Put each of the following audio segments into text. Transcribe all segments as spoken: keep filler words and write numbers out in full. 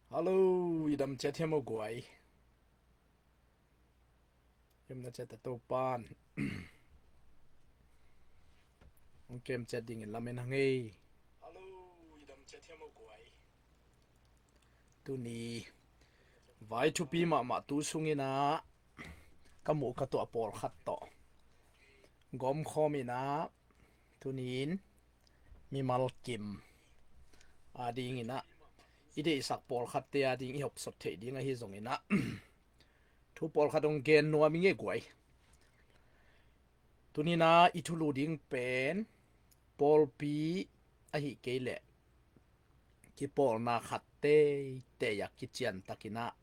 Hallo, i dam ciat hiam aw guai? Hiam na ciat a Topan hong kem ciat dingin lamen hang ei. Hallo, i dam ciat hiam aw guai? Tuni vai thupi mahmah tu sungin ah ka muh ka tuah pawlkhat tawh gawmkhawm in ah, tuni-in mimal kim a dingin ah i deihsak pawlkhatte a ding i hopsot theih ding ahi zongin ah thu pawlkhat hong gen nuam ing ei guai. Tuni-in ah i thulu ding pen pawlpi ahi kei leh kipawlna khat teitei a kiciantakin ah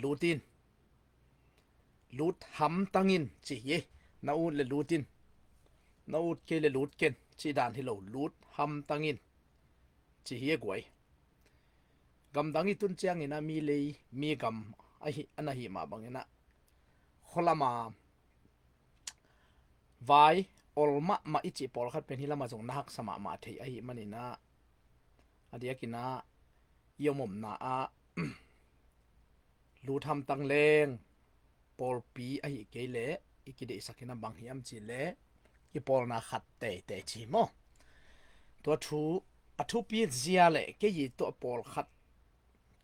lut in, lut hamtang in ci hi. Na ut le lut in, na ut kei le lut ken cih dan hi lo, lut hamtang in ci hi a guai. Gamdang i tun ciangin ah mi lei mi gam ahi, a na hih mah bangin ah khualama vai ol mahmah i cih pawlkhat pen hih lamah zong na haksa mahmah thei ahih manin ah, a diakin ah i om omna ah lut hamtang leng pawlpi ahi kei leh i kideihsakin ah bang hiam cih leh kipawlna khat teitei ci hi maw? Tua thu a thupi zia leh kei i tuah pawlkhat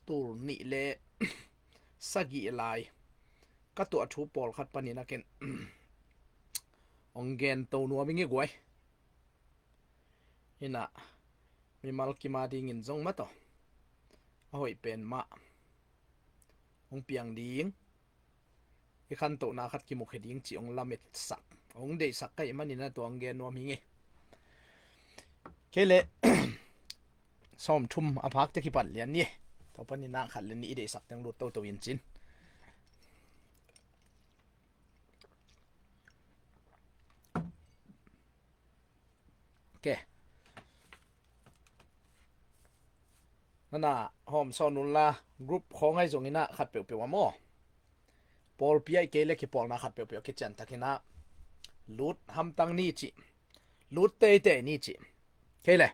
tul nih le sagih lai ka tuah thu pawlkhat panin ah ken hong gen to nuam ing ei guai. Hi in ah mimal kim a dingin zong mah tawh a hoih pen mah hong piang ding, i khantohna khat kimukhia ding cih hong lametsak, hong deihsak ka hih manin ah tua hong gen nuam hi ing ei. Kei leh sawmthum a phakte kipan lian ni. Tua panin ah khat le nih i deihsak teng lut toto in cin. Ke. Nana hawm sawn unla, group khawng ahi zongin ah khat peuhpeuh a maw, pawlpi ahi kei leh kipawlna khat peuhpeuh a kiciantakin ah lut hamtang ni cih, lut teitei ni cih. Kei leh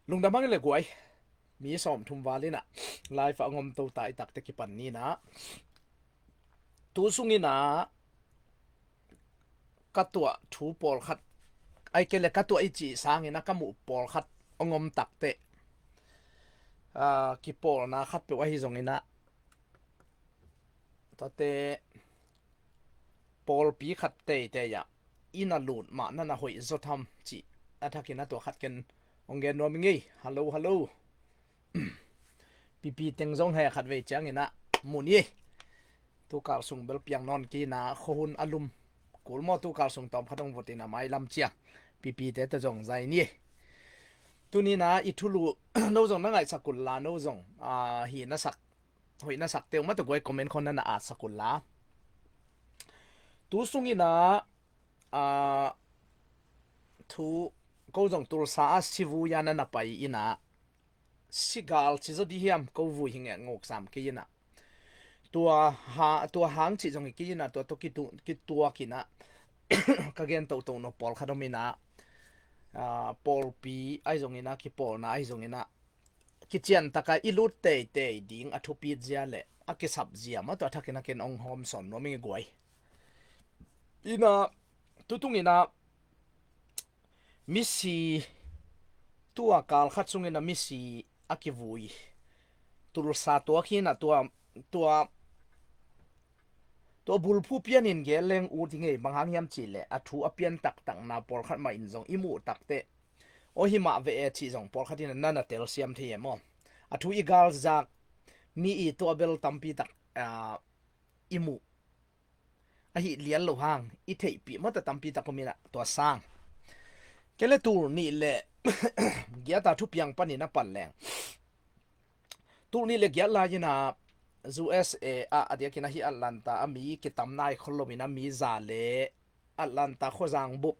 lungdam hang ei le guai. Mi sawmthum val in ah live ah hong om to ta i takte kipan ni in ah, tu sungin ah ka tuah thu pawlkhat, ahi kei leh ka tuah i cih sangin ah ka muh pawlkhat hong om takteh, aa, kipawlna khat peuh ahi zongin ah, tuate pawlpi khat teitei ah i na lut mah na na hoih zaw tham cih a thakin ah tua khat ken hong gen nuam ing ei. Hallo, hallo. Pipi teng zong he khat vei ciangin ah mu ni. Tu kal sung bel piang nawn kei in ah khuahun a lum kul maw, tu kal sung tawm khat hong vot in ah mailam ciang pipite tawh zong zai ni. Tuni in ah i thulu no zong na ngaihsak unla, no zong, aa, hi na sak, hoih na sakte uh mah tawh guai comment khawng na na atsak unla. Tu sungin ah, aa, thu ko zong Tulsa ah sivui a na na pai in ah, sigal ci zaw di hiam, ko vui hi ngeknguk sam kei in ah, tua ha, tua hang cih zong hi kei in ah, tua tawh kitu-, kituakin ah ka gen toto nop pawlkhat om in ah, aa, pawlpi ahi zongin ah, kipawlna ahi zongin ah kiciantak a i lut teitei ding a thupi zia leh a kisap zia mah tua thakin ah ken hong hawm sawn nuam ing ei guai. In ah, tu tungin ah misi, tua kal khat sungin ah misi a kivui Tulsa tuak hi in ah, tua, tua, tua bulphuh pianin gen leng ut ing ei. Bang hang hiam cih leh a thu a pian taktakna pawlkhat mah in zong i muh takteh, aw, hi mah ve e cih zong pawlkhat in ah na na telsiam thei e maw? A thu i galzak mi i tuah bel tampi tak, aa, i muh ahi lian lo hang i theihpih mah tawh tampi tak om in ah, tua sang. Kei leh tul nih le giat a thupiang panin ah pan leng, tul nih le giat lai in ah U S A ah, a diakin ah hih Atlanta ah mi kitam nai khol lo in ah, mi za le Atlanta khuazang bup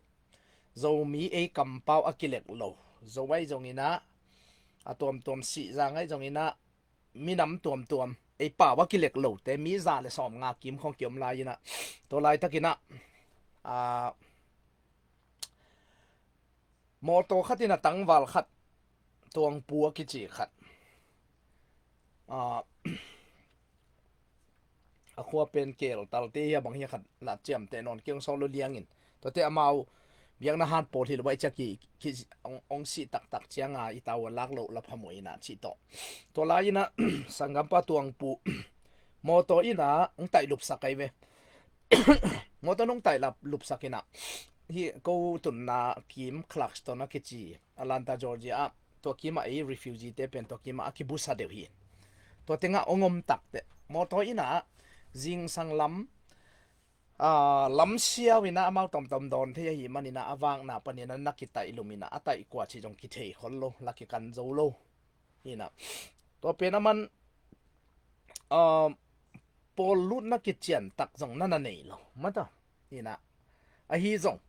Zomi ei kampau a kilek lo, Zo ahi zongin ah, a tuamtuam Sihzang ahi zongin ah, minam tuamtuam ei pau a kilek lote mi za le sawmnga kim khawng kiom lai in ah, tua laitakin ah, aa, mawtaw khat in ah tangval khat, Tuangpu a kici khat, a, a khua pen kel talte hi a, bang hi a khat na ciamteh nawn kei hong sawh lo liangin, tuate amau biakna han pawl hi lo a i ciak hi, hong, hong sih taktak cianga i tau a lak loh la phamawh ina cih tawh. Tua lai ina sanggampa Tuangpu mawtaw ina hong taih lupsak ahi ve. Mawtaw nong taih lap lupsak ina hi ko tunna kim Clarkston a kici Atlanta, Georgia ah tua kima ei refugee te pen tua kima a kibusa deuh hi. Tua tenga ong om takte mawtaw ina zingsang lam, a, lam siau ina amau tomtom dawn thei ahi manina a vakna panina na kitaih lum ina a taih kua ci zong kithei khol lo, la kikan zo lo. Ina tua pen a man, a, pawl lutna kician tak zong na na nei lo mata. Ina ahi zong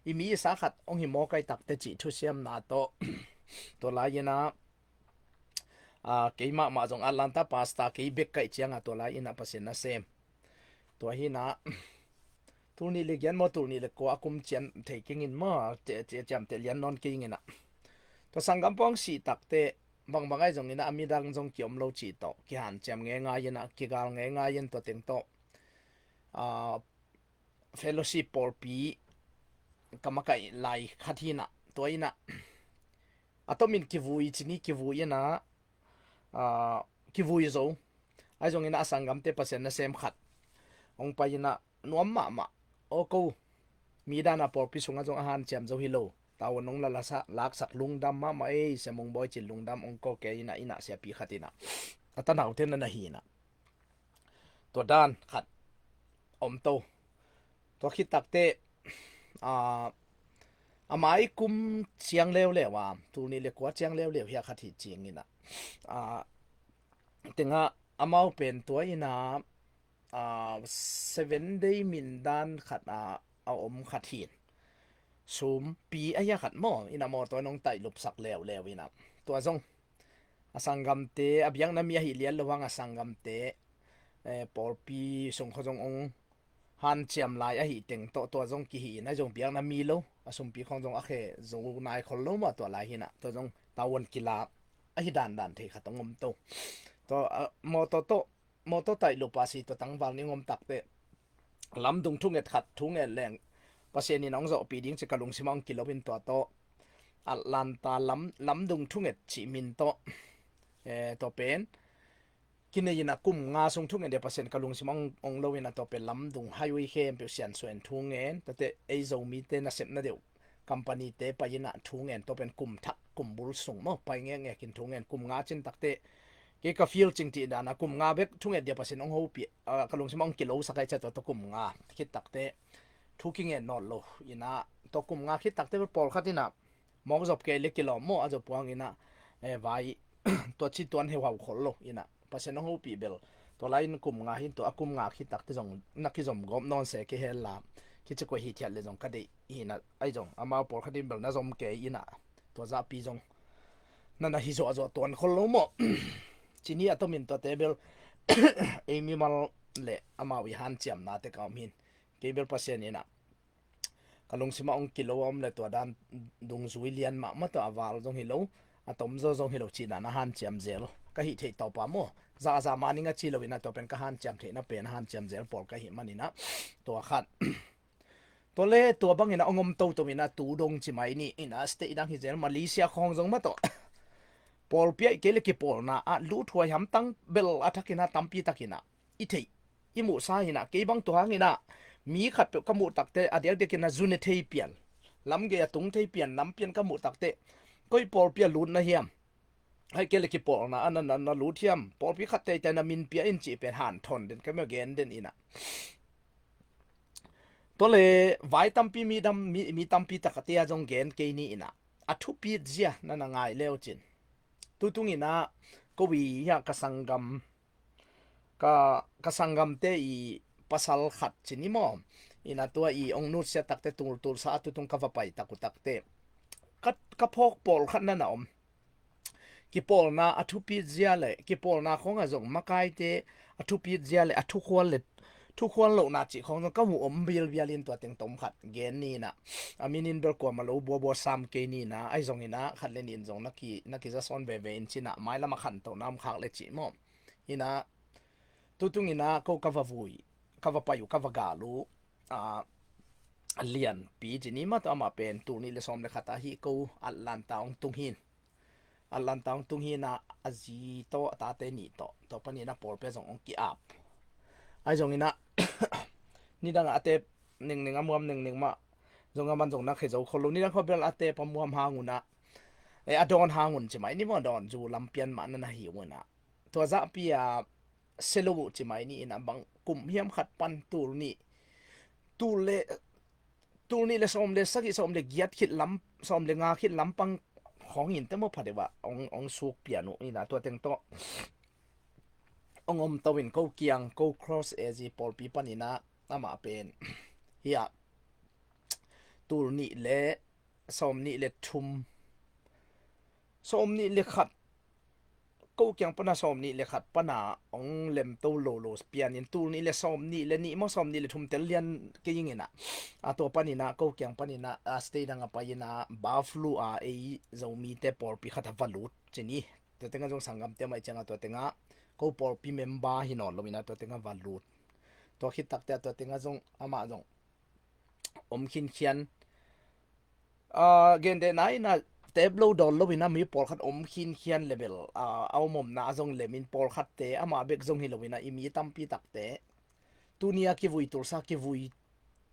i mi i sa khat ong hi mawk ai takte cih thusiamna tawh tua lai ina, a, kei mahmah zong Atlanta pastor kei bek kaih cianga tua lai ina Pasian nasem. Tua hina tul nih le giat maw, tul nih le kua a kum cian thei kingin maw, ciamteh lian nawn kingina. Tua sanggampa hong sih takte bangbang ai zong ina a midang zong kiom lo cih tawh kihanciam ngeingai ina kigal ngeingai in tua teng tawh, a, fellowship pawlpi ka makaih lai khat hina tua ina a tomin kivui cini kivui ina, a, kivui zo. Ai zong ina a sanggamte Pasian nasem khat ong pai ina nuam mahmah. Aw ko, mi dana pawlpi sunga zong a hanciam zo hi lo. Tau a nong lalasa laksak lungdam mahmah ei, Semung Bawi cin lungdam ong ko kei ina, ina siapi khat ina a tanaute na na hi ina. Tua dan khat om to. Tua khit takte, a, a mai kum ciang leuleu a, tul nih le kua ciang leuleu hi a khat hi ciang ina, a, tenga amau pen tua ina, a, seven day mindan khat a, a om khat hin. Sumpi a hia khat maw, ina mawtaw nong taih lupsak leuleu ina. Tua zong a sanggamte, a biakna mi ahi lian lo hang a sanggamte, eh, pawlpi sung khaw zong ong hanciam lai ahi teng tawh tua zong kihi ina zong biakna mi lo, a sumpi khong zong a khe zo nai khol lo maw tua lai hina. Tua zong tau an kila ahi dandan thei khat ong om to. Tua, a, mawtaw tawh mawtaw taih lupa si tua tangval ning om takte lamdung thunget khat thunget leng Pasian in ong zawhpih ding ci ka lungsim a ong kilo in tua tawh Atlanta lam, lamdung thunget cih min tawh, eh, tua pen kinei ina kum nga sung thunget dia Pasian ka lungsim a ong, ong lo ina tua pen lamdung highway khempeuh siansuah in thungen, tuate ei Zomite nasepna deuh company te pai ina thungen, tua pen kum thak kum bul sung maw pai ngekngek in thungen, kum nga cin takte kei ka field cing cih dana kum nga bek thunget dia Pasian ong hopih, a, ka lungsim ong kilo sakai cia tua, tua kum nga khit takte thu kingen nawn lo ina, tua kum nga khit takte pawlkhat ina mawk zop kei le kilawm maw a zop puang ina, eh, vai tua ci tuan heuhau khol lo ina Pasian ong hopih bel tua lai in kum nga hin tua a kum nga khit takte zong na kizom gawp nawn se kei hel la kici koi hi thiat le zong ka deih ina, ai zong amau pawlkhat in bel na zom kei ina tua zahpi zong na na hi zawhzawh tuan khol lo maw. Cini a tomin tuate bel ei mimal le amau i hanciamnate ka om hin kei bel Pasian ina ka lungsim a ong kilo a om le tua dan dungzui lian mahmah tawh a val zong hi lo, a tomzaw zong hi lo cih dan a hanciam zel ka hih theih tawpa maw. Zahzah maning a ci lo ina tua pen ka hanciam theihna pen a hanciam zel pawl ka hih man ina tua khat. Tua le tua bang ina ong om toto ina tu dong ci mai ni ina state dang hi zel Malaysia khong zong mah tawh pawlpi ah kei le kipawlna ah luhthuai hamtang bel a thak ina tampi tak ina i theih i muhsa ina kei bang tua hang ina mi khatpeuh ka muh takte a diakdiak ina zune thei pian, lamgei a tung thei pian, nam pian ka muh takte koi pawlpi a lut na hiam? Hai kei le kipawlna a na, na, na lut hiam? Pawlpi khat teitei na min pia in cih pen han thon den ka mia gen den ina. Tua le vai tampi mi dam, mi, mi tampi tak a tia zong gen kei ni ina a thupit zia na na ngai leu cin. Tutung ina ko wi hia ka sanggam, ka, ka sanggamte i pasal khat cin i maw ina tua i ong nutsiat takte tultul sa a tutung ka va pai tak uh takte ka, ka phawk pawlkhat na na om. Kipawlna a thupit zia le kipawlna khong a zong makaite a thupit zia le a thukhual le thukhual lohna cih khong zong ka mu om bialbial in tua teng tom khat gen ni ina. A min in bel kuama lo buabua sam kei ni ina ai zong ina khat le nin zong na ki, na kizasawn veve in cina mailam a khantohna om khak le cih maw. Ina, tutung ina ko ka va vui, ka va pai uh, ka va gal uh, a, Lianpi ci ni mah tawh, amah pen tul nih le sawm le khat ah hi ko Atlanta hong tung hin. Atlanta hong tung hi ina, a zi tawh, a tate nih tawh, tua panin a pawlpi ah zong hong ki-ap. Ahi zongin ah, nidang ah a tep ningning, a muam ningning mah, zong a man zong na khe zo khol lo, nidang khawng bel a tep a muam hang un ah, e, a dawn hang un ci mai ni maw, dawn zu lam pian mah na na hi un ah. Tua zahpi a sia lo uh ci mai ni in ah, bang kum hiam khat pan tul nih, tul le, tul nih le sawm le sagih, sawm le giat khit lam, sawm le nga khit lampang khawng in te maw, pha deuh ah hong, hong suk pian uh in ah, tua teng tawh hong om to in ko kiang, ko Cross A Z pawlpi panin ah, amah pen hi ah, tul nih le sawm nih le thum, sawm nih le khat, ko kiang pana sawm nih le khat pana hong lem to lo lo pian in, tul nih le sawm nih le nih maw, sawm nih le thum tel lian kei ing in ah, a tua panin ah, ko kiang panin ah, a state dang a pai in ah, Buffalo a ei Zomite pawlpi khat ah va lut ci ni. Tua teng ah zong sanggamte mah i ciang ah, tua teng ah ko pawlpi member hi nawn lo in ah, tua teng ah va lut. Tua khit takteh ah tua teng ah zong amah zong om khinkhian, a, gentehna in ah tep lo dawn lo in ah, mi pawlkhat om khinkhian le bel, a, a om omna ah zong lem in, pawlkhatte amah bek zong hi lo in ah, i mi tampi takte tuni a kivui, tulsa kivui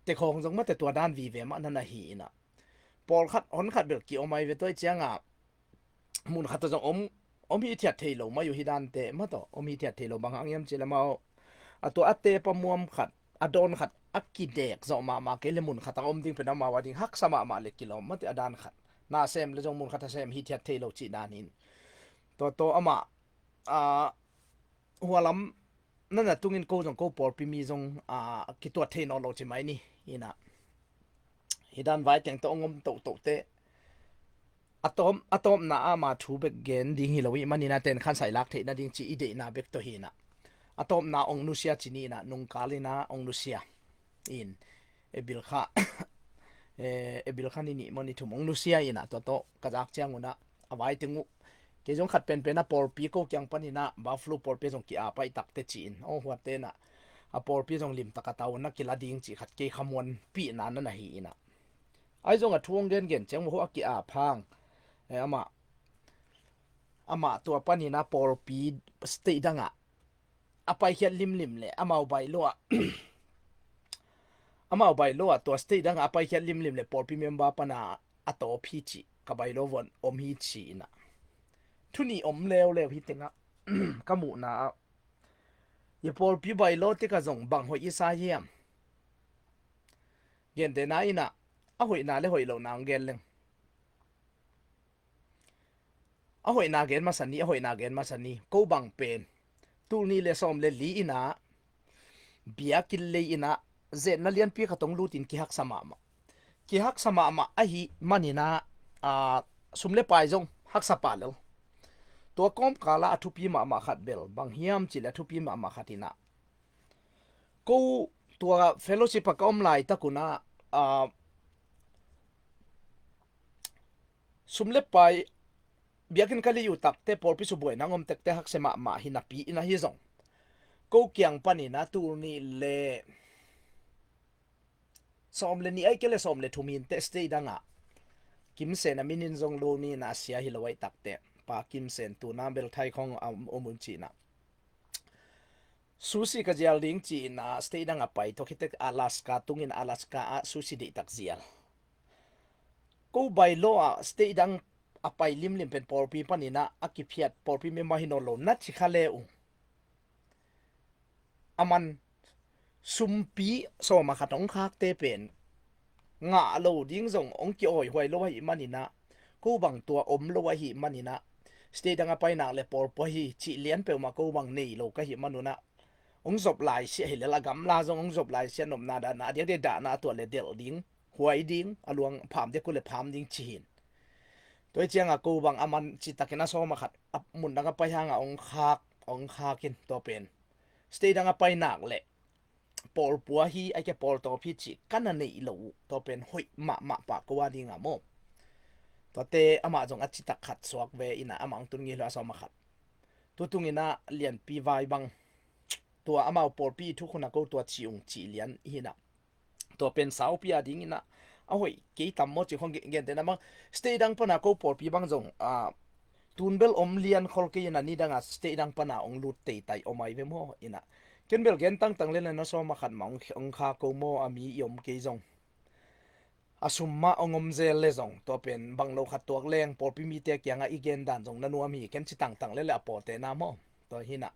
te khawng zong mah te, tua dan vive mah na na hi in ah, pawlkhat honkhat bel ki-om ahi ve. Tua i ciang ah mun khat ah zong om, om hithiat thei lo mai uh hi dante mah tawh, om hithiat thei lo, bang hang hiam cih leh amau, a tua a tep a muam khat, a dawn khat a kidek zawh mahmah kei le, mun khat ah om ding pen amau a ding haksa mahmah le kilawm mah te, a dan khat na sem le zong mun khat ah sem hithiat thei lo cih dan in. Tua tawh amah, a, hua lam na na tung in, ko zong ko pawlpi mi zong, a, kituat thei nawn lo ci mai ni in ah. Hi dan vai teng tawh hong om tohtoh te, a tawp, a tawpna ah ama thu bek gen ding hi lo ih manin ah, ten khan sai lak theihna ding ci i deihna bek tawh hi in ah, a tawpna hong nusia ci ni in ah, nungkal in ah hong nusia in, April kha, eh, April kha ni nih maw ni thum hong nusia in ah, tua tawh ka zak ciang un ah, a vai teng uh kei zong khat penpen a pawlpi ko kiang panin ah, Buffalo pawlpi zong ki-ap ahih takteh ci in, aw, huatte in ah, a pawlpi zong limtak a tau na kila ding cih khat kei khamuanpihna na na hi in ah. Ahi zong a thu hong gengen ciang maw, hua a ki-ap hang, eh, amah, amah tua panin ah pawlpi state dang ah a paikhiat limlim le amau bylaw ah, amau bylaw ah tua state dang ah a paikhiat limlim le pawlpi member pana a tawp hi cih ka bylaw vuah om hi ci in ah. Thu nih om leuleu hi teng ah, ka muhna ah, i pawlpi bylaw tek ah zong bang hoih i sa hiam? Gentehna in ah, a hoihna le hoih lohna hong gen leng. A hoihna gen masa ni, a hoihna gen masa ni. Ko bang pen tul nih le sawm le li in ah, biakinn lei in ah, zetna lianpi khat hong lut in kihaksa mahmah. Kihaksa mahmah ahih manin ah, a, sum le pai zong haksa pah lel. Tua kawmkal ah a thupi mahmah khat bel bang hiam cih leh, a thupi mahmah khat in ah, ko tua fellowship ah ka om laitak un ah, a, sum le pai, biakinn ka lei uh takteh, pawlpi subuaina hong om takteh haksa mahmah hi napi in ah, hi zong ko kiang panin ah tul nih le sawm le nih ahih kei leh sawm le thum hi inteh, state dang ah Kim Sen a min in zong lo ni in ah, a sia hi lo ahih takteh, Pa Kim Sen, tuna bel Thai khawng a om, om un ci in ah, sushi ka zial ding ci in ah, state dang a pai, tua khit teh Alaska tung in, Alaska ah sushi deihtak zial. Ko bylaw ah state dang a pai limlim pen pawlpi panin ah a kiphiat, pawlpi member hi nawn lo na ci kha le uh, a man sumpi sawm ah khat hong khakte pen ngah lo ding zong hong ki-awihuai lo ahih manin ah, ko bang tua om lo ahih manin ah, state dang a pai nak le pawlpi hi cih lian peuhmah ko bang nei lo ka hih man un ah, hong zop laisiah hi lel, a gamla zong hong zop laisiah, nopna dahna, a diakdiak dahna a tuah le delh ding, huai ding, a luang pham diak uh le pham ding ci hi in. Tua hi ciang ah ko bang a man citakin a sawm ah khat a mun dang a pai hang ah hong khak, hong khak in, tua pen state dang a pai nak le pawlpi hi, ahih kei leh pawltawp hi cih ka na neih loh uh, tua pen hoih mahmah pah ko a ding ah maw. Tuate amah zong a citak khat suak ve in ah, amah hong tun ngei lo a sawm ah khat. Tutung inah lianpi vai bang, tua amau pawlpi i thukhun a ko tua ci ung cih lian i hinah, tua pen saupi a ding inah a hoih kei tam maw ci khong gen, gentehna bang, state dang pana ko pawlpi bang zong a tunbel om lian khol kei inah nidanga state dang pana ong lut teitai om ai ve maw inah. Ken bel gen tangtang le le na sawma khat mah ong, ong kha ko maw a mi i om kei zong, a sum mah ong om zel le zong, tua pen bang lo khat tuak leng pawlpi mite kiangah i gen dan zong na nuam hi, ken ci tangtang le le a pawltena maw. Tua hinah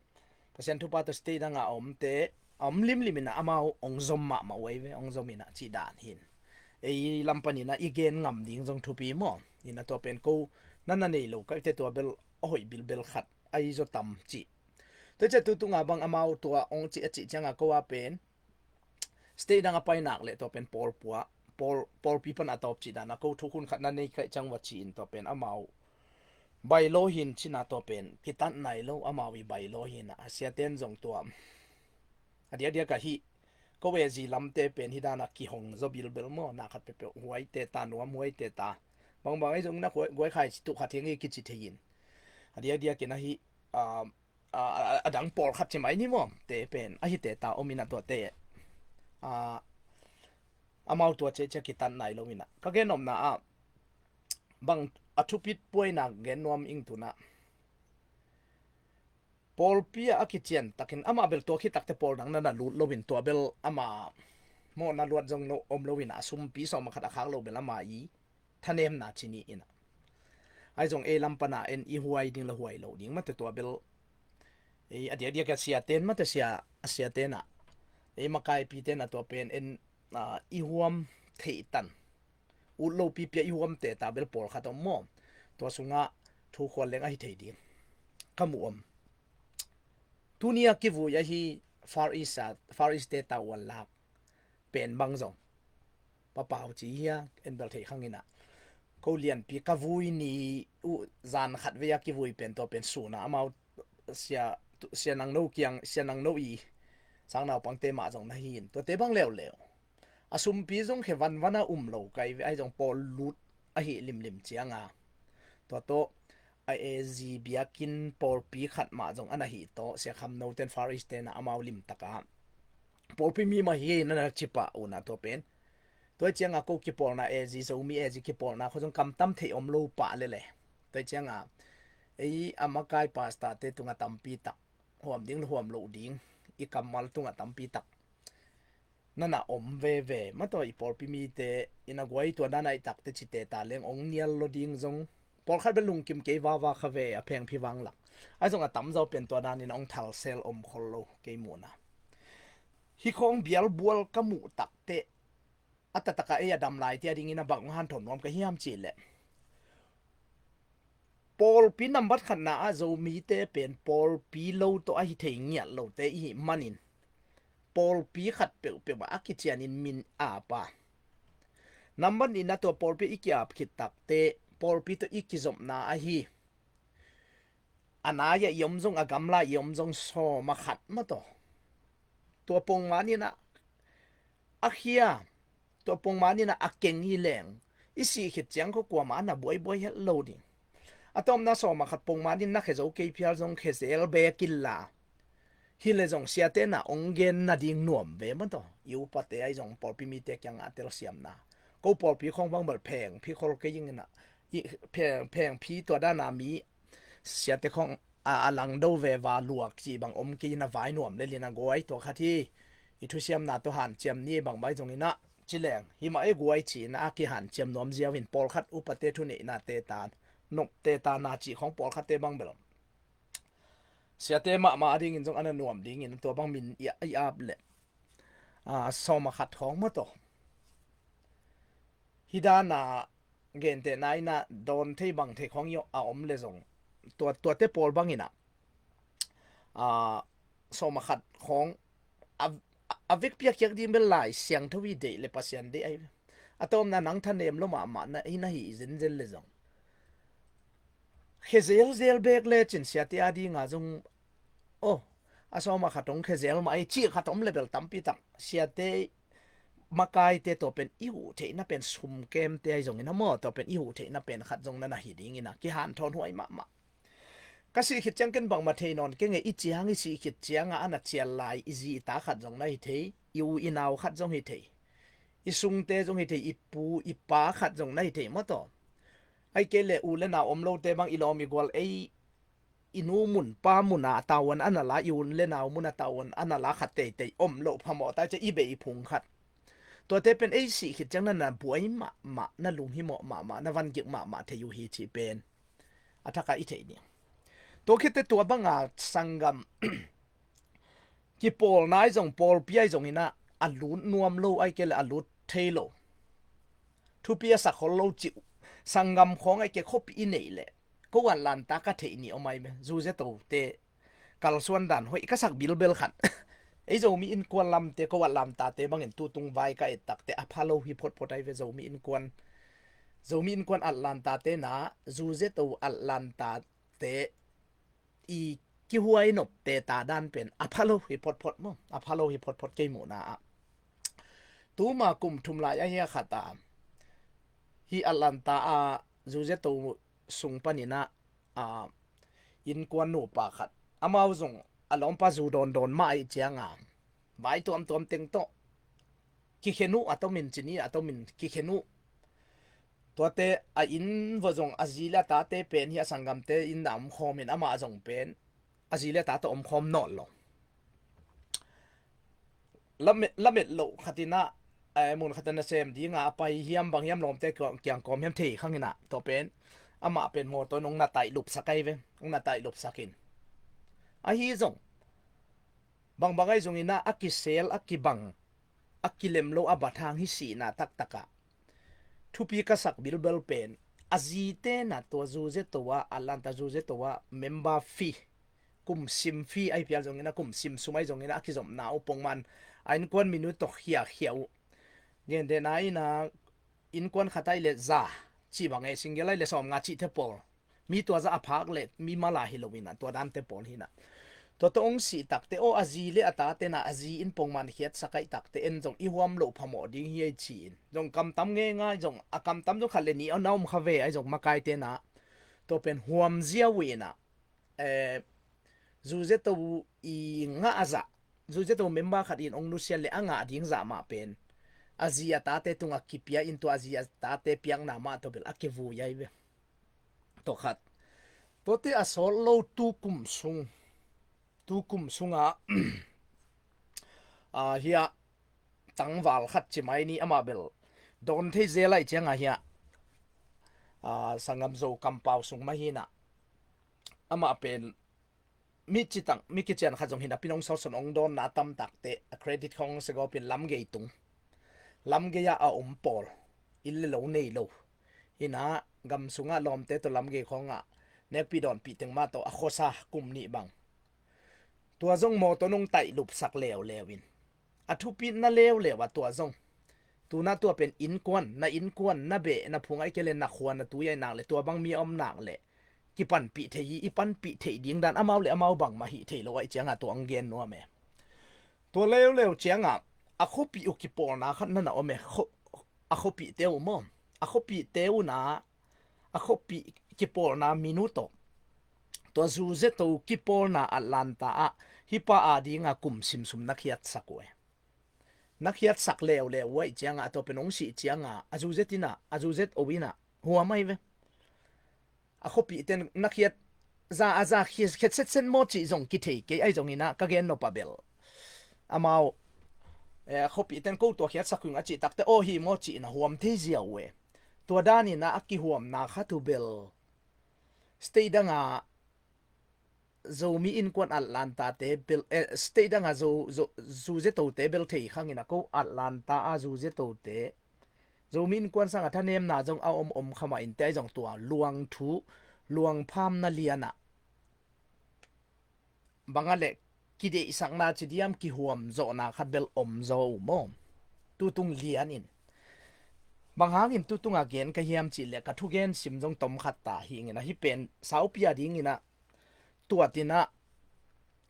Pasian thupha tua state danga a omte a om limlim inah amau ong zom mahmah uh ai ve, ong zom inah cih dan hin. Ei lam pan inah i gen ngam ding zong thupi maw. Inah tua pen ko na na nei lo kaite tua bel a hoih bilbel khat ai zaw tam cih. Tua ciah tutunga bang amau tua ong cih a cih cianga ko a pen state dang a painak le tua pen pawlpua, pawl, pawlpi pan a tawp cih dana ko thukhun khat na nei kaih ciang va ci-in tua pen amau bailo hin cina tua pen kitat nai lo, amau i bailo hinah a siaten zong tua a diakdiak ahi ko e zi lamte pen hi dana kihong zaw bilbel maw, na khat peuhpeuh huaite ta, nuam huaite ta. Bangbang ahi zong na guai, guai khai ci tuh khat hiang i kici thei in a diakdiak in ahi, a, a, a, a dang pawlkhat ci mai ni maw, te pen ahi te ta om inah tuate a, amau tua ciahciah kitat nai lo inah ka gen omna ah bang a thupit puainak gen nuam ing tunah. Pawlpi ah a kician takin amah bel tua khit takte pawl dang na na lut loin tua bel amah mawhna luat zong no om loin a sumpi sawma khat a khak lo bel amah i thanemna ci ni inah. Ai zong ei lam pana en i huai ding la huai lo ding mate tua bel. Ei a diakdiak a siaten mate sia, a siaten ah ei makaipiten ah tua pen en, a, i huam theihtan ut lo pipia i huam teta bel pawlkhat om maw. Tua sungah thu khual leng ahi thei ding ka mu om. Tuni a kivui ahi Far East a, Far East te tauan lak pen bang zong papau ci hia en bel thei khang inah ko lianpi ka vui ni uh zan khat vei a kivui pen tua pen suna amau sia, sia nang no kiang, sia nang no i sang naupangte mah zong na hin tuate bang leuleu. A sumpi zong khe vanvan a um lo kai ve, ai zong pawl lut ahi limlim cianga tua tawh a e zi biakin pawlpi khat mah zong a na hi tawh sia kham no ten Far East tena amau limtaka pawlpi mi mah hi na na cipah una tua pen. Tua cianga ko kipawlna e zi Zomi e zi kipawlna kho zong kamtam thei om lo pah lele. Tua cianga ei a makai pastor te tunga tampi tak huam ding le huam loh ding i kammal tungah tampi tak nana om veve. Mataw i pawlpi mite ina guai tua dana i takte cite ta leng ong nial lo ding zong pawlkhat bel lungkim kei vava kha ve a phengphi vanglak. Ai zong a tamzaw pen tua danin ong thalsel om khol lo kei muhna. Hi khawng bialbual ka muh takte a tataka ei a dam laite a dingin a bang ong hanthawn nuam ka hiam cihleh pawlpi nambat khatna ah Zomite pen pawlpi lo tawh ahi thei ngiat lote ihi manin pawlpi khat peuhpeuh ah a kicianin min apa. Nambat nihna tua pawlpi i kiap khit takte pawlpi tawh i kizopna ahi a nai-a i om zong a gamla i om zong sawma khat mataw. Tua pongman inah a khia tua pongman inah a keng hi leng i sih khit ciang kho kuama a na buaibuai het lo ding. A tawmna sawma khat pongman in na khe zo kei phial zong khe zel bek illa. Hi le zong siate na ong gen nading nuam ve mataw. I upate ai zong pawlpi mite kiangah a telsiamna ko pawlpi khawng bang bel phengphi khol kei ing inah phengphi tua dana mi siate khawng a, a langdo veva luak cih bang om kei inah vai nuam le lina guai tua khat hi. I thusiamna tawh hanciam ni bang bai zong inah ci leng hi mah e guai ci inah a kihanciam nuam ziau in pawlkhat upate thuneihnate ta nopte ta na cih khawng pawlkhatte bang bel siate mahmah a dingin zong a na nuam dingin tua bang min i, i ap leh a, sawma khat khawng mataw. Hi dana gentehna inah dawn thei bang thei khawng i a om le zong tua, tuate pawl bang inah a, sawma khat khawng a, a vekpi a kiak ding bel Lai Siangtho i deih le Pasian deih ai. A tawmna nang thanem lo mahmah na hi na hi zenzen le zong khe zelzel bek le cin siate a dinga zong aw a sawma khat ong khe zel mah ai cih khat om le bel tampi tak siate makaite tua pen i huh theihna pen sumkemte ai zongin a maw tua pen i huh theihna pen khat zong na na hi dingin a kihanthawn huai mahmah. Ka sih khit ciang ken bangmah thei nawn keng e, i ciang i sih khit ciangah a na cial lai i zi i ta khat zong na hi thei, i u i nau khat zong hi thei, i sungte zong hi thei, i pu i pa khat zong na hi thei maw taw. Ai kei le u le nau om lote bang i lawm i gual ei i nu mun pa munah a tavuan a na la, i u le nau munah tavuan a na la khat teitei om loh phamawh tai cia i bei i phung khat. Tuate pen ei sih khit ciang na na buai mahmah, na lunghimawh mahmah, na vangik mahmah thei uh hi cih pen a thakah i theih ni. Tua khitte tua banga sanggam kipawlna ahi zong, pawlpi ahi zong inah a lut nuam lo, ai kei le a lut thei lo. Thupi a sak hol lo cih uh. Sanggam khawng ai kei khuapi i neih leh ko Atlanta ka theih ni om ai me. Zuzetote kalsuan dan hoih ka sak bilbel khat. Ei Zomi innkuan lamte ko Atlantate bangin tutung vai ka et takte a pha lo hi photphot ai ve. Zomi innkuan, Zomi innkuan Atlantate na, Zuzeto Atlantate i kihuai nopte ta dan pen a pha lo hi photphot maw, a pha lo hi photphot kei muhna ah. Tuma kum thum lai ahi a khat a hi Atlanta a Zuzeto sung paninah a innkuan nupa khat, amau zong a lawmpa zu dawndawn mah ahi cianga vai tuamtuam teng tawh kikhen uh, a tomin cini a tomin kikhen uh. Tuate a inn vua zong a zi le a tate pen hi a sanggamte inn a omkhawmin amah zong pen a zi le a ta tawh omkhawm nawn lo. Lamet, lamet loh khatinah, eh, mun khatin a sem dinga a pai hiam bang hiam lawmte kiang kawm hiam thei khanginah tua pen amah pen mawtaw in hong na taih lupsak ai ve. Hong na taih lupsakin ahi zong bangbang ahi zonginah a kisel a kibang a kilem lo a bathang hi sihna taktakah thupi ka sak bilbel pen a zite na tua Zuzeto a Atlanta Zuzeto a member fee, kum sim fee ahi pial zongin a kum sim sum ahi zongin a kizopna uh pongman a innkuan minu tawh khiakhia uh. Gentehna ina innkuan khat ahi le za cih bang e, single ahi le sawmnga cihte pawl. Mi tua za a phak le mi mala hi loinah tua dante pawl hinah. Tua tawh hong sih takte aw a zi le a tate na a zi in pongman khiatsak ahi takte en zong i huam loh phamawh ding hi ei ci-in zong kamtam ngeingai zong a kamtam zong khat le nih a na om kha ve ahi zong makaite na tua pen huam zia uh inah, eh, Zuzeto i ngah a zah, Zuzeto member khat in hong nusia le a ngah ding zah mah pen a zi a tate tungah kipia in tua a zi a tate piakna mah tawh bel a kivui ai ve. Tua khat. Tuate a sawt lo tu kum sung, tu kum sungah a hiah tangval khat ci mai ni, amah bel dawn thei zel ahi ciangah hiah a sanggam Zo kampau sung mah hinah amah pen mi citang mi kician khat zong hinah pinong sawtson hong dawnna a tamtakte a credit khawng segawpin lamgei tung, lamgei ah a om pawl, inn le lo nei lo hinah gam sungah lawmte tawh lamgei khawngah nekpih dawnpih teng mah tawh a khuasa kum nih bang. Tua zong mawtaw nong taih lupsak leuleu in a thupitna leuleu a tua zong. Tuna tua pen innkuan, na innkuan na beh na phung ahi kei le na khua na tui ahi nak le tua bang mi a om nak le kipanpih thei hi, i panpih theih ding dan amau le amau bangmah hih thei lo ahi cianga tua ang gen nuam e. Tua leuleu cianga a khuapih uh kipawlna khat na na om e. A khuapihte uh maw, a khuapihte uh na a khuapih kipawlna minu tawh tua Zuzeto kipawlna Atlanta ah hih pa a dinga kum simsum na khiatsak uh e. Na khiatsak leuleu uh ahi cianga a tua pen hong sih cianga a Zuzet inah a Zuzeto inah huam ahi ve. A khuapihten na khiat za a za khiat setset maw cih zong kithei kei ahi zonginah ka gen nop a bel amau, eh, a khuapihten ko tua khiatsak uh ing a cih takte aw hi maw cih na huam thei zia uh e. Tua daninah a kihuamna khat uh bel state danga Zomi innkuan Atlantate bel, eh, state danga Zo, Zo, Zuzetote bel thei khangin a ko Atlanta a Zuzetote Zomi innkuan sanga thanemna zong a om om khamah innte ahi zong tua luang thu luang phamna lianah banga le kideihsakna ci diam kihuam zawhna khat bel om zaw uh maw? Tutung lianin bang hangin tutunga gen ka hiam cih le ka thugen sim zong tom khat ta hingin ahi pen saupi a dinginah tuatinah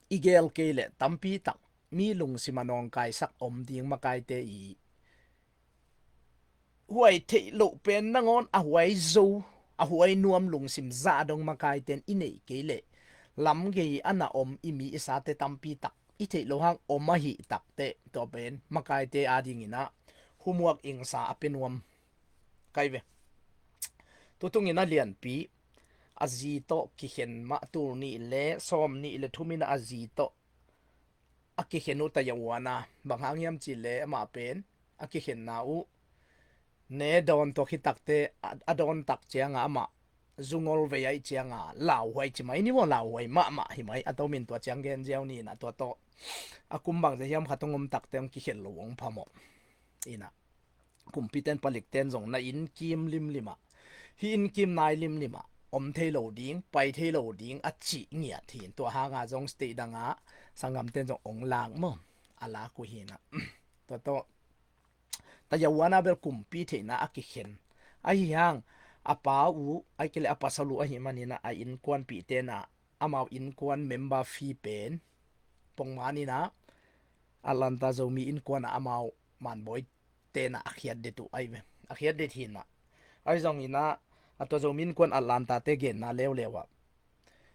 i gel kei le tampi tak mi lungsima nawngkaisak om ding makaite i huai theih loh pen nangawn a huai zo a huai nuam lungsim zah dong makaiten i neih kei leh lamgei a na om i mi i sate tampi tak i theih loh hang om ahih takteh, tua pen makaite adingin ah homework ingsa a pia nuam kai ve. Tutungin a lianpi a zi tawh kikhen mah, tul nih le sawm nih le thum in ah a zi tawh a kikhen uh Tayawana, bang hang hiam cih leh amah pen a kikhenna uh ne dawn, tua khit takteh a, a dawn tak cianga amah zungol vei ahih cianga lauhuai ci mai ni maw, lauhuai mahmah hi mai. A tomin tua ciang gen ziau ni in ah, tua tawh a kum bangzah hiam khat hong om takteh hong kikhen loh hong phamawh in ah, kumpite'n palikte'n zong na inn kim limlim ah, hih inn kim nai limlim ah om thei lo ding, pai thei lo ding a cih ngiat hi in, tua hanga zong state dangah sanggamte'n zong hong lak maw, a lak uh hi in ah. Tua tawh Tayawana bel kumpi theihna a kikhen ahi hang, a pa uh ahih kei leh a pasal uh ahih manin ah a innkuanpihte in ah amau innkuan member fee pen pongman in ah Atlanta Zomi Innkuan ah amau manbawite in ah a khiat det uh ahi ve. A khiat det hi in ah, ahi zongin ah, a tua Zomi Innkuan Atlanta-te genna leuleu ah,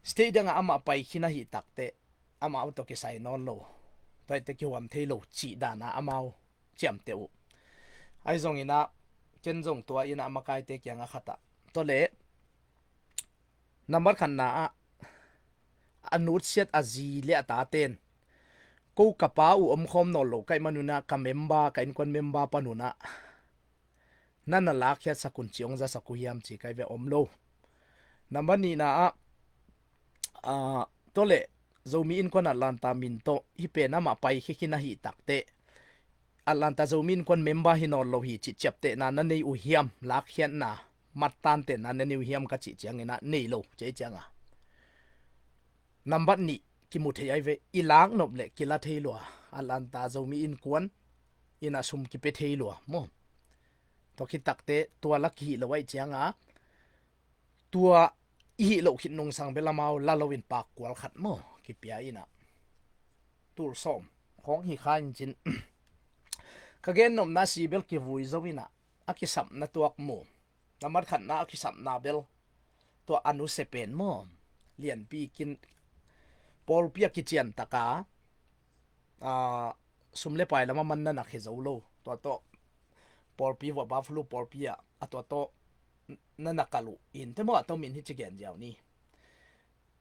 state dangah amah pai khin ahih takteh amau tawh kisai nawn lo, tua ahih teh kihuam thei lo cih dan a amau ciamteh uh. Ahi zongin ah, ken zong tua in ah makaite kiangah khat ah, tua leh nambat khatna ah a nutsiat a zi le a tate'n, ko ka pa uh omkhawm nawn lo ka hih man un ah, ka member, ka innkuan member pan un ah na na lakkhiatsak un ci hong zasak uh hiam ci kai ve, om lo. Nambat nihna ah, ah, tua leh Zomi Innkuan Atlanta min tawh hih pen amah paikhia khin ahih takteh Atlanta Zomi Innkuan member hi nawn lo hi cih ciaptehna na nei uh hiam, lakkhiatna, mattantenna na nei uh hiam ka cih ciangin ah nei lo ci cianga, nambat nih kimu thei ahi ve. I lak nop leh kila thei lua, Atlanta Zomi Innkuan in ah sum kipia thei lua maw. Tua khit takteh tua la kihih lo ahih cianga, tua i hih loh khit nungsang bel amau la loin pakkual khat maw kipia in ah, tul sawm khawng hi kha in cin. Ka gen nopna si bel kivui zo in ah, a kisapna tuak mu. Nambat khatna a kisapna bel tua a nusia pen maw, lianpi kin, pawlpi a kician taka, a, sum le pai lam a man na na khia zo lo, tua tawh pawlpi vua, Buffalo pawlpi ah, a tua tawh na na kal uh in teh maw, a tomin hih ci gen ziau ni.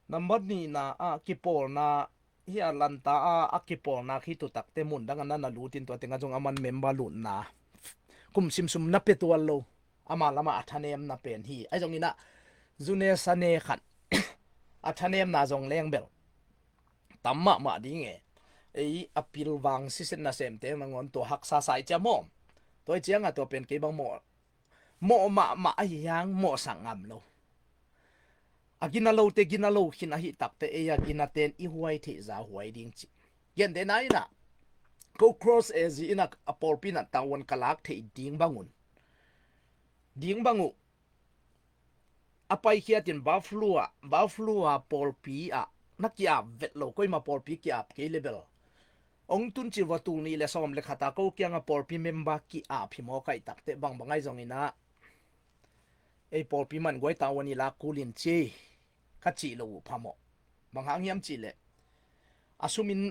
Nambat nihna ah kipawlna, hih Atlanta ah a kipawlna khit uh takteh mun dang ah na na lut in, tua tengah zong aman member lutna kum simsum na pia tuan lo, ama lamah a thanemna pen hi. Ahi zongin ah, zune sane khat a thanemna zong leng bel tam mahmah ding e. Ei a pilvang siset nasemte nangawn tua haksa sa i cia maw. Tua i cianga tua pen kei bang maw, mawh mahmah ahi hang mawhsak ngam lo. A gina lote gina lo khin ahih takteh ei a ginate'n i huai theih zah huai ding ci. Gentehna in ah, ko Cross A Z in ah a pawlpi in ah tavuan ka lak theih ding bang un, ding bang uh a paikhiat in Buffalo ah, Buffalo ah pawlpi ah na ki-ap vet lo, koima pawlpi ki-ap kei leh bel hong tun cil vua, tul nih le sawm le khat ah ko kiangah pawlpi member ki-ap hi maw ka hih takteh, bangbang ahi zongin ah ei pawlpi man guai tavuan i lak kul in ci ka cih loh uh phamawh. Bang hang hiam cih leh a sum in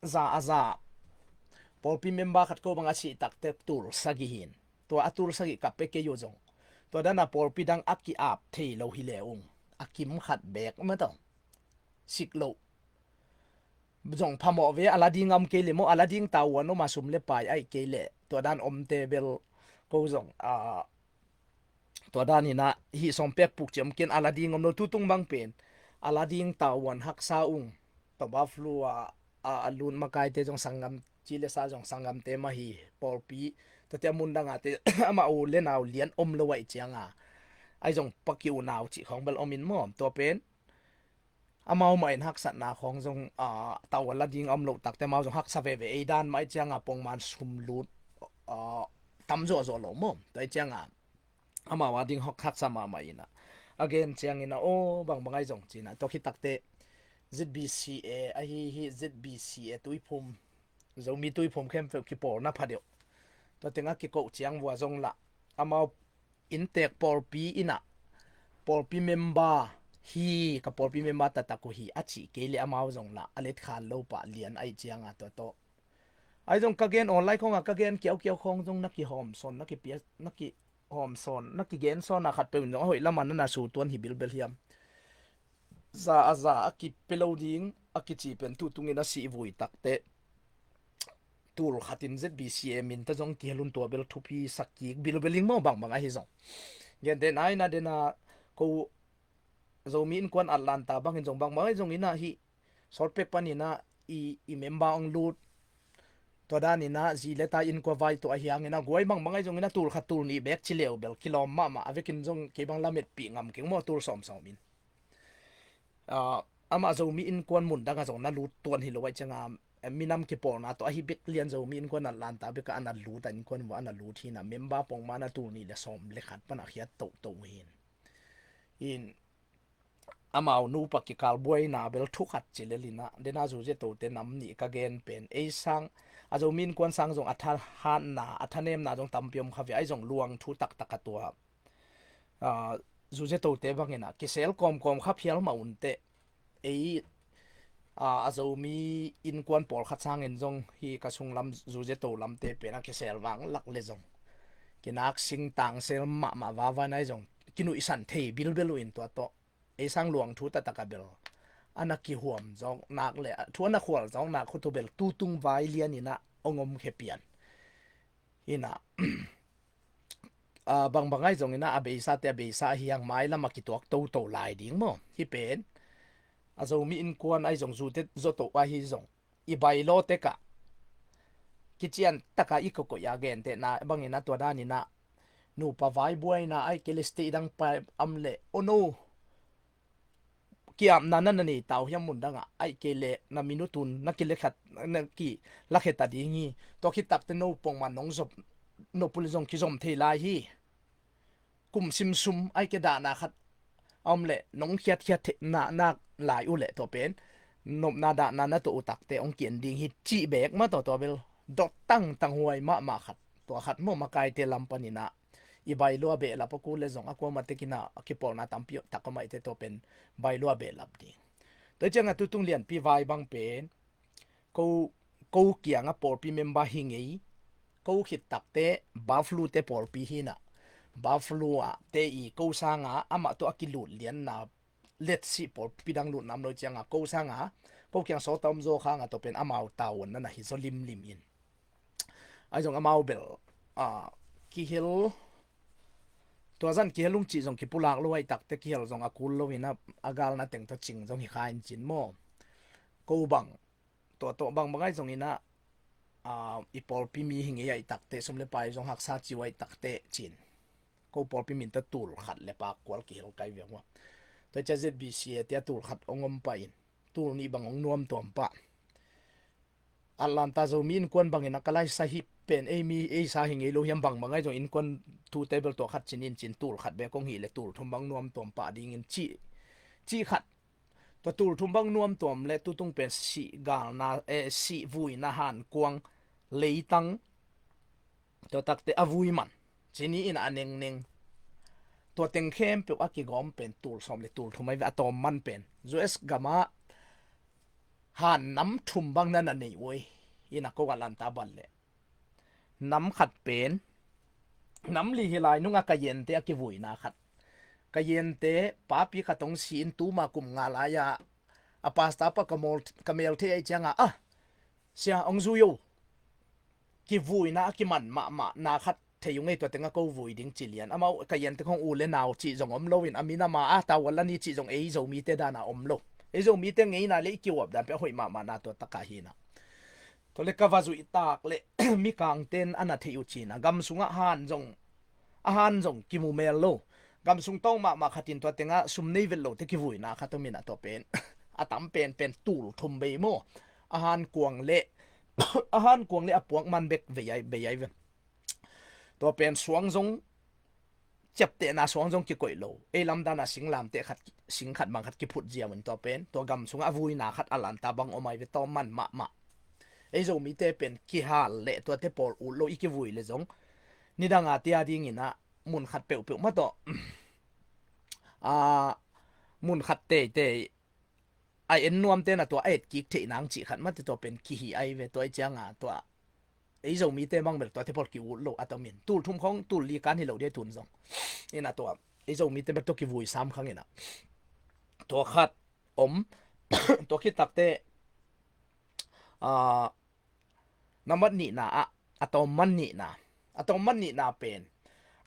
za a za, pawlpi member khat ko bang a sih takteh tul sagih hi in, tua a tul sagih ka pia kei uh zong, tua dan a pawlpi dang a ki-ap thei lo hi leh ung, a kim khat beek mataw sik loh zong phamawh ve. A la ding a om kei leh maw, a la ding tavuan om a, sum le pai ahih kei leh, tua dan omte bel ko zong, a, tua dan in ah hih sawm pek puk ci om kei in, a la ding om lo. Tutung bang pen a la ding tavuan haksa ung. Tua Buffalo ah a, a lut makaite zong sanggam, ci le sa zong sanggamte mah hi, pawlpi, tuate a mun dang ahte amah u le nau lian om lo ahih cianga, ahi zong paki unau cih khawng bel om in maw. Tua pen amau mah in haksatna khawng zong, a, tavuan la ding a om loh takteh amau zong haksa veve, ei dan mah ahih cianga pongman sum lut, a, tam zawhzawh lo maw. Tua ahih cianga amau a ding hok haksa mahmah in ah, a gen ciangin ah, aw, bangbang ahi zong ci in ah, tua khit takteh Z B C A ahi hi, Z B C A tuiphum, Zomi tuiphum khempeuh kipawlna pha deuh. Tua tengah kikoh ciang vua zong lah, amau inntek pawlpi in ah, pawlpi member hi ka pawlpi member taktak uh hi a cih kei le amau zong lah a letkhan lo pah lian ahi cianga tua tawh. Ahi zong ka gen online khawngah ka gen kiaukiau khawng zong na kihawmsawn, na kipia, na kihawmsawn, na kigensawn a khat peuh in zong a hoih lamah na na sutuan hi bilbel hiam. Za a za a kipia lo ding a kici pen tutungin a sih vui takte tul khatin Z B C A min ta zong kihel un tua bel thupi sak kik bilbel ing maw bangbang ahi zong. Gente nai na dena ko Zomi Innkuan Atlanta bangin zong bangbang ahi zong ina hi sawlpek paninah i, i member ong lut. Tua daninah zi le ta innkuan vai tawh ahi hanginah guai bangbang ahi zonginah tul khat tul nih bek ci leu bel kilawm mahmah a vekin zong kei bang lametpih ngam keng maw tul sawmsawm in. Ah, amah Zomi innkuan mun dangah zong na lut tuan hi lo ahi cianga minam kipawlna tawh ahi bek lian Zomi Innkuan Atlanta bekah a na lut a innkuan vua a na lut hinah member pongmana tul nih le sawm le khat panah khiat tohtoh hin. In amau nupa kikal buaina bel thu khat ci lelinah dena Zuze Tote nam nih ka gen pen ei sang a Zomi Innkuan sang zong a thahatna a thanemna zong tampi om kha ve ahi zong luang thu taktak a tua. Ah, Zuze Tote banginah kisel kawmkawm kha phial mah unteh ei a, a Zomi innkuan pawlkhat sangin zong hi ka sunglam Zuze To lamte pen a kisel vang lak le zong kinak sing tangsel mahmah vavai nai zong kinuihsan thei bilbel uh in tua tawh ei sang luang thu taktak a bel a na kihuam zawknak le thu a na khual zawknak khutu bel tutung vai lianinah ong om khe pian. Inah a bangbang ahi zonginah a beisate a beisa ahi hang mailam a kituak toto lai ding maw hi pen. A Zomi Innkuan ahi zong Zute Zoto ahi zong i bailo tekah kician taka i kokoih a gentehna bangin a tua daninah nupa vai buaina ahi kei le state dang pa am le ono kiapna na na nei tau hiam mun dangah ahi kei le na minutun na kilekhat na kilakhe ta ding hi. Tua khit takte no pongman nong zop no puli zong kizom thei lai hi. Kum simsum ahi kei dahna khat a om le nong khiatkhiat theih na nak lai uh le tua pen nopna dahna na tuah uh takte ong kien ding hi cih bek mah tawh tua bel dot tangtang huai mahmah khat tua khat maw makaite lam paninah i bailo a behlap a kul le zong a kuama tekinah a kipawlna tampi tak a maite tua pen bailo a behlap ding. Tua ciangah tutung lianpi vai bang pen ko ko kiangah pawlpi member hi ngei. Ko khit takte Buffalo te pawlpi hinah Buffalo ah te i ko sanga amah tawh a kilut lianna letsih pawlpi dang lutna om lo cianga ko sanga ko kiang sawta om zaw khanga tawh pen amau tavuan nana hi zaw limlim in. Ahi zong amau bel a kihel tua zan kihel ung cih zong kipulak lo ahi takte kihel zong a kul loin a galna teng tawh cing zong hi kha in cin maw. Ko bang tua tawh bangbang ahi zonginah a i pawlpi mi hi ngei ahi takte sum le pai zong haksa ci uh ahi takte cin. Ko pawlpi min tawh tul khat le pakkual kihel kai viang uh a tua cia Z B C A tia tul khat ong om pah in tul nih bang ong nuam tuam pah. Atlanta Zomi Innkuan bangin a ka laisa hi pen ei mi ei sa hi ngei lo hiam bangbang ahi zong innkuan tute bel tua khat cin in cin tul khat bek ong hi le tul thum bang nuam tuam pah dingin cih cih khat. Tua tul thum bang nuam tuam le tutung pen sih galna eh, sih vuina hankuang leitang tua takte a vui man cini in a nengneng tua teng khempeuh a kigawm pen tul sawm le tul thum ahi ve a tawm man pen U S gamah han nam thum bang na na nei uh ina ko Atlanta bal le nam khat pen nam li hi lai nunga ka yente a kivuina khat ka yente papi khat ong si in tuma kum nga lai-a a pasta pa ka mel thei ahi cianga a sia ong zui o kivuina a kiman mahmah na khat thei uh ngei tua tenga ko vui ding ci lian amau ka yente khong u le nau cih zong om loin a minama a tau a lani cih zong ei Zomite dana om lo ei Zomite ngeina le i kiuap dan pe a hoih mahmah na tua taka hina. Tua le ka va zuih tak le mikangten a na theih uh cina gam sungah han zong a han zong kimu mel lo. Gam sung tawng mahmah khatin tua tengah sum nei vet lote kivuina khat om inah tua pen a tam penpen tul thum bei maw a han kuang le a han kuang le a puak man bek vei ai vei ai ve. Tua pen suang zong ciaptehna suang zong kikoih lo ei lamdana singlamteh khat sing khat bang khat kiphut ziau in tua pen tua gam sungah a vuina khat Atlanta bang om ai ve tawm man mahmah. Ei Zomite pen kihal le tuate pawl ut lo i kivui le zong nidanga tia dinginah mun khat peuhpeuh mah tawh a mun khat teitei a en nuamte na tua a et kik theih nang cih khat mate tua pen kihi ai ve. Tua i cianga tua ei Zomite bang bel tuate pawl ki-ut lo a tomin tul thum khong tul li kan hi lo dia tun zong. Ina tua ei Zomite bel tua kivui sam khang ina tua khat om. Tua khit takte a nambat nihna ah a tawmman nihna, a tawmman nihna pen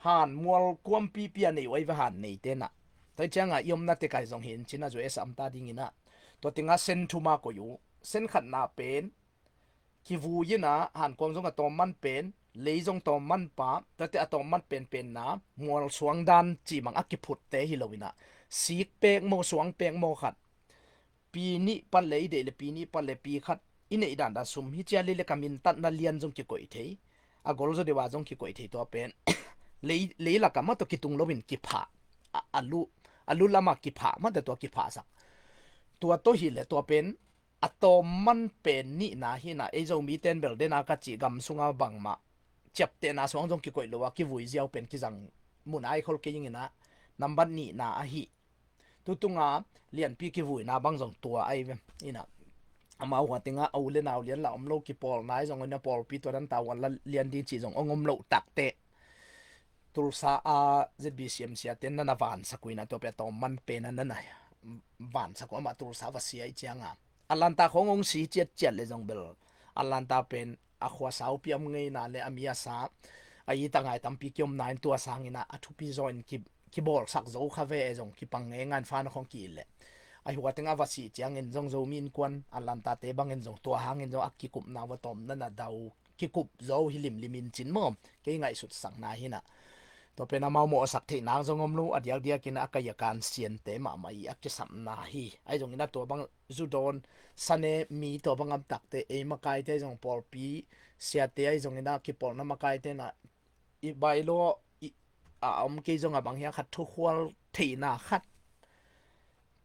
han mual kuampipi a nei uh ai ve, han nei tena. Tua i cianga i omna te kai zong hin cina zu esa amta dingina tua tinga sen thuma koi uh. Sen khatna pen kivui ina han kuang zong a tawmman pen, lei zong tawmman pa, tuate a tawmman penpenna mual suang dan cimang a kiphutte hi lo ina sik pek maw suang pek maw khat pi nih pan le i deih le pi nih pan le pi khat i neih dandan sum hi cia lei le ka mintatna lian zong kikoih thei, a gol zaw deuha zong kikoih thei tua pen lei, lei laka mah tawh kitung loin kiphah, a, a lu, a lu lama kiphah mah tawh tua kiphahsak. Tua tawh hi le tua pen a tawmman pen nihna hina ei Zomi ten bel dena ka cih gam sunga bangmah ciaptehna suang zong kikoih lo a kivui ziau pen kizang mun ai khol kei ingina nambat nihna ahi. Tutunga lianpi kivuina bang zong tua ai ve. Ina amau hua tinga au le nau lian la om lo kipawlna ai zong ina pawlpi tua dan tau la lian ding cih zong ong om lo takte Tulsa a Z B C M siate nana vansak uh ina tua pia tawmman pena nana vansak uh ama Tulsa va sia i cianga Atlanta khong ong si ciatciat le zong bel Atlanta pen a khua saupi om ngeina le a mi a sa a i tangai tampi kiomna in tua sangina a thupi zaw in ki, kibawlsak zo kha ve e zong kipang ngeingain fan khong ki le a hua teng a va si ciangin zong Zomi innkuan Atlanta te bangin zong tua hangin zong a kikupna va tawm nana dau kikup zo hi limlim in cin maw kei ngaihsutsakna hina. Tua pen amau mawhsak theih nang zong om lo a diakdiakin a kai a kan siante mahmah i a kisapna hi. Ai zongin a tua bang zudawn sane mi tua bang amtakte ei makaite zong pawlpi siate ai zongin a kipawlna makaite na i bailo i a om kei zong a bang hia khat thukhual theihna khat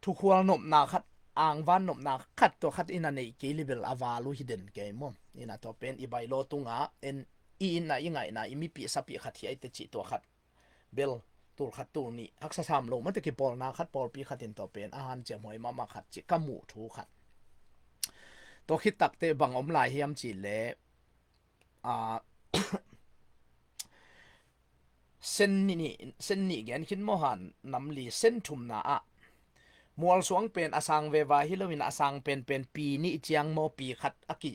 thukhual nopna khat angvan nopna khat tua khat ina neih kei libel a val uh hi den kei maw. Ina tua pen i bailo tunga en i inna i ngaihna i mipih sapih khat hi aite cih tua khat bel tul khat tul nih haksa sam lo mate kipawlna khat pawlpi khat in tua pen a hanciam huai mahmah khat cih ka muh thu khat. Tua khit takte bang om lai hiam cih le a sen nih, sen nih gen khin maw han namli sen thumna ah mualsuang pen a sang veva hi loin a sang penpen pi nih ciang maw pi khat a ki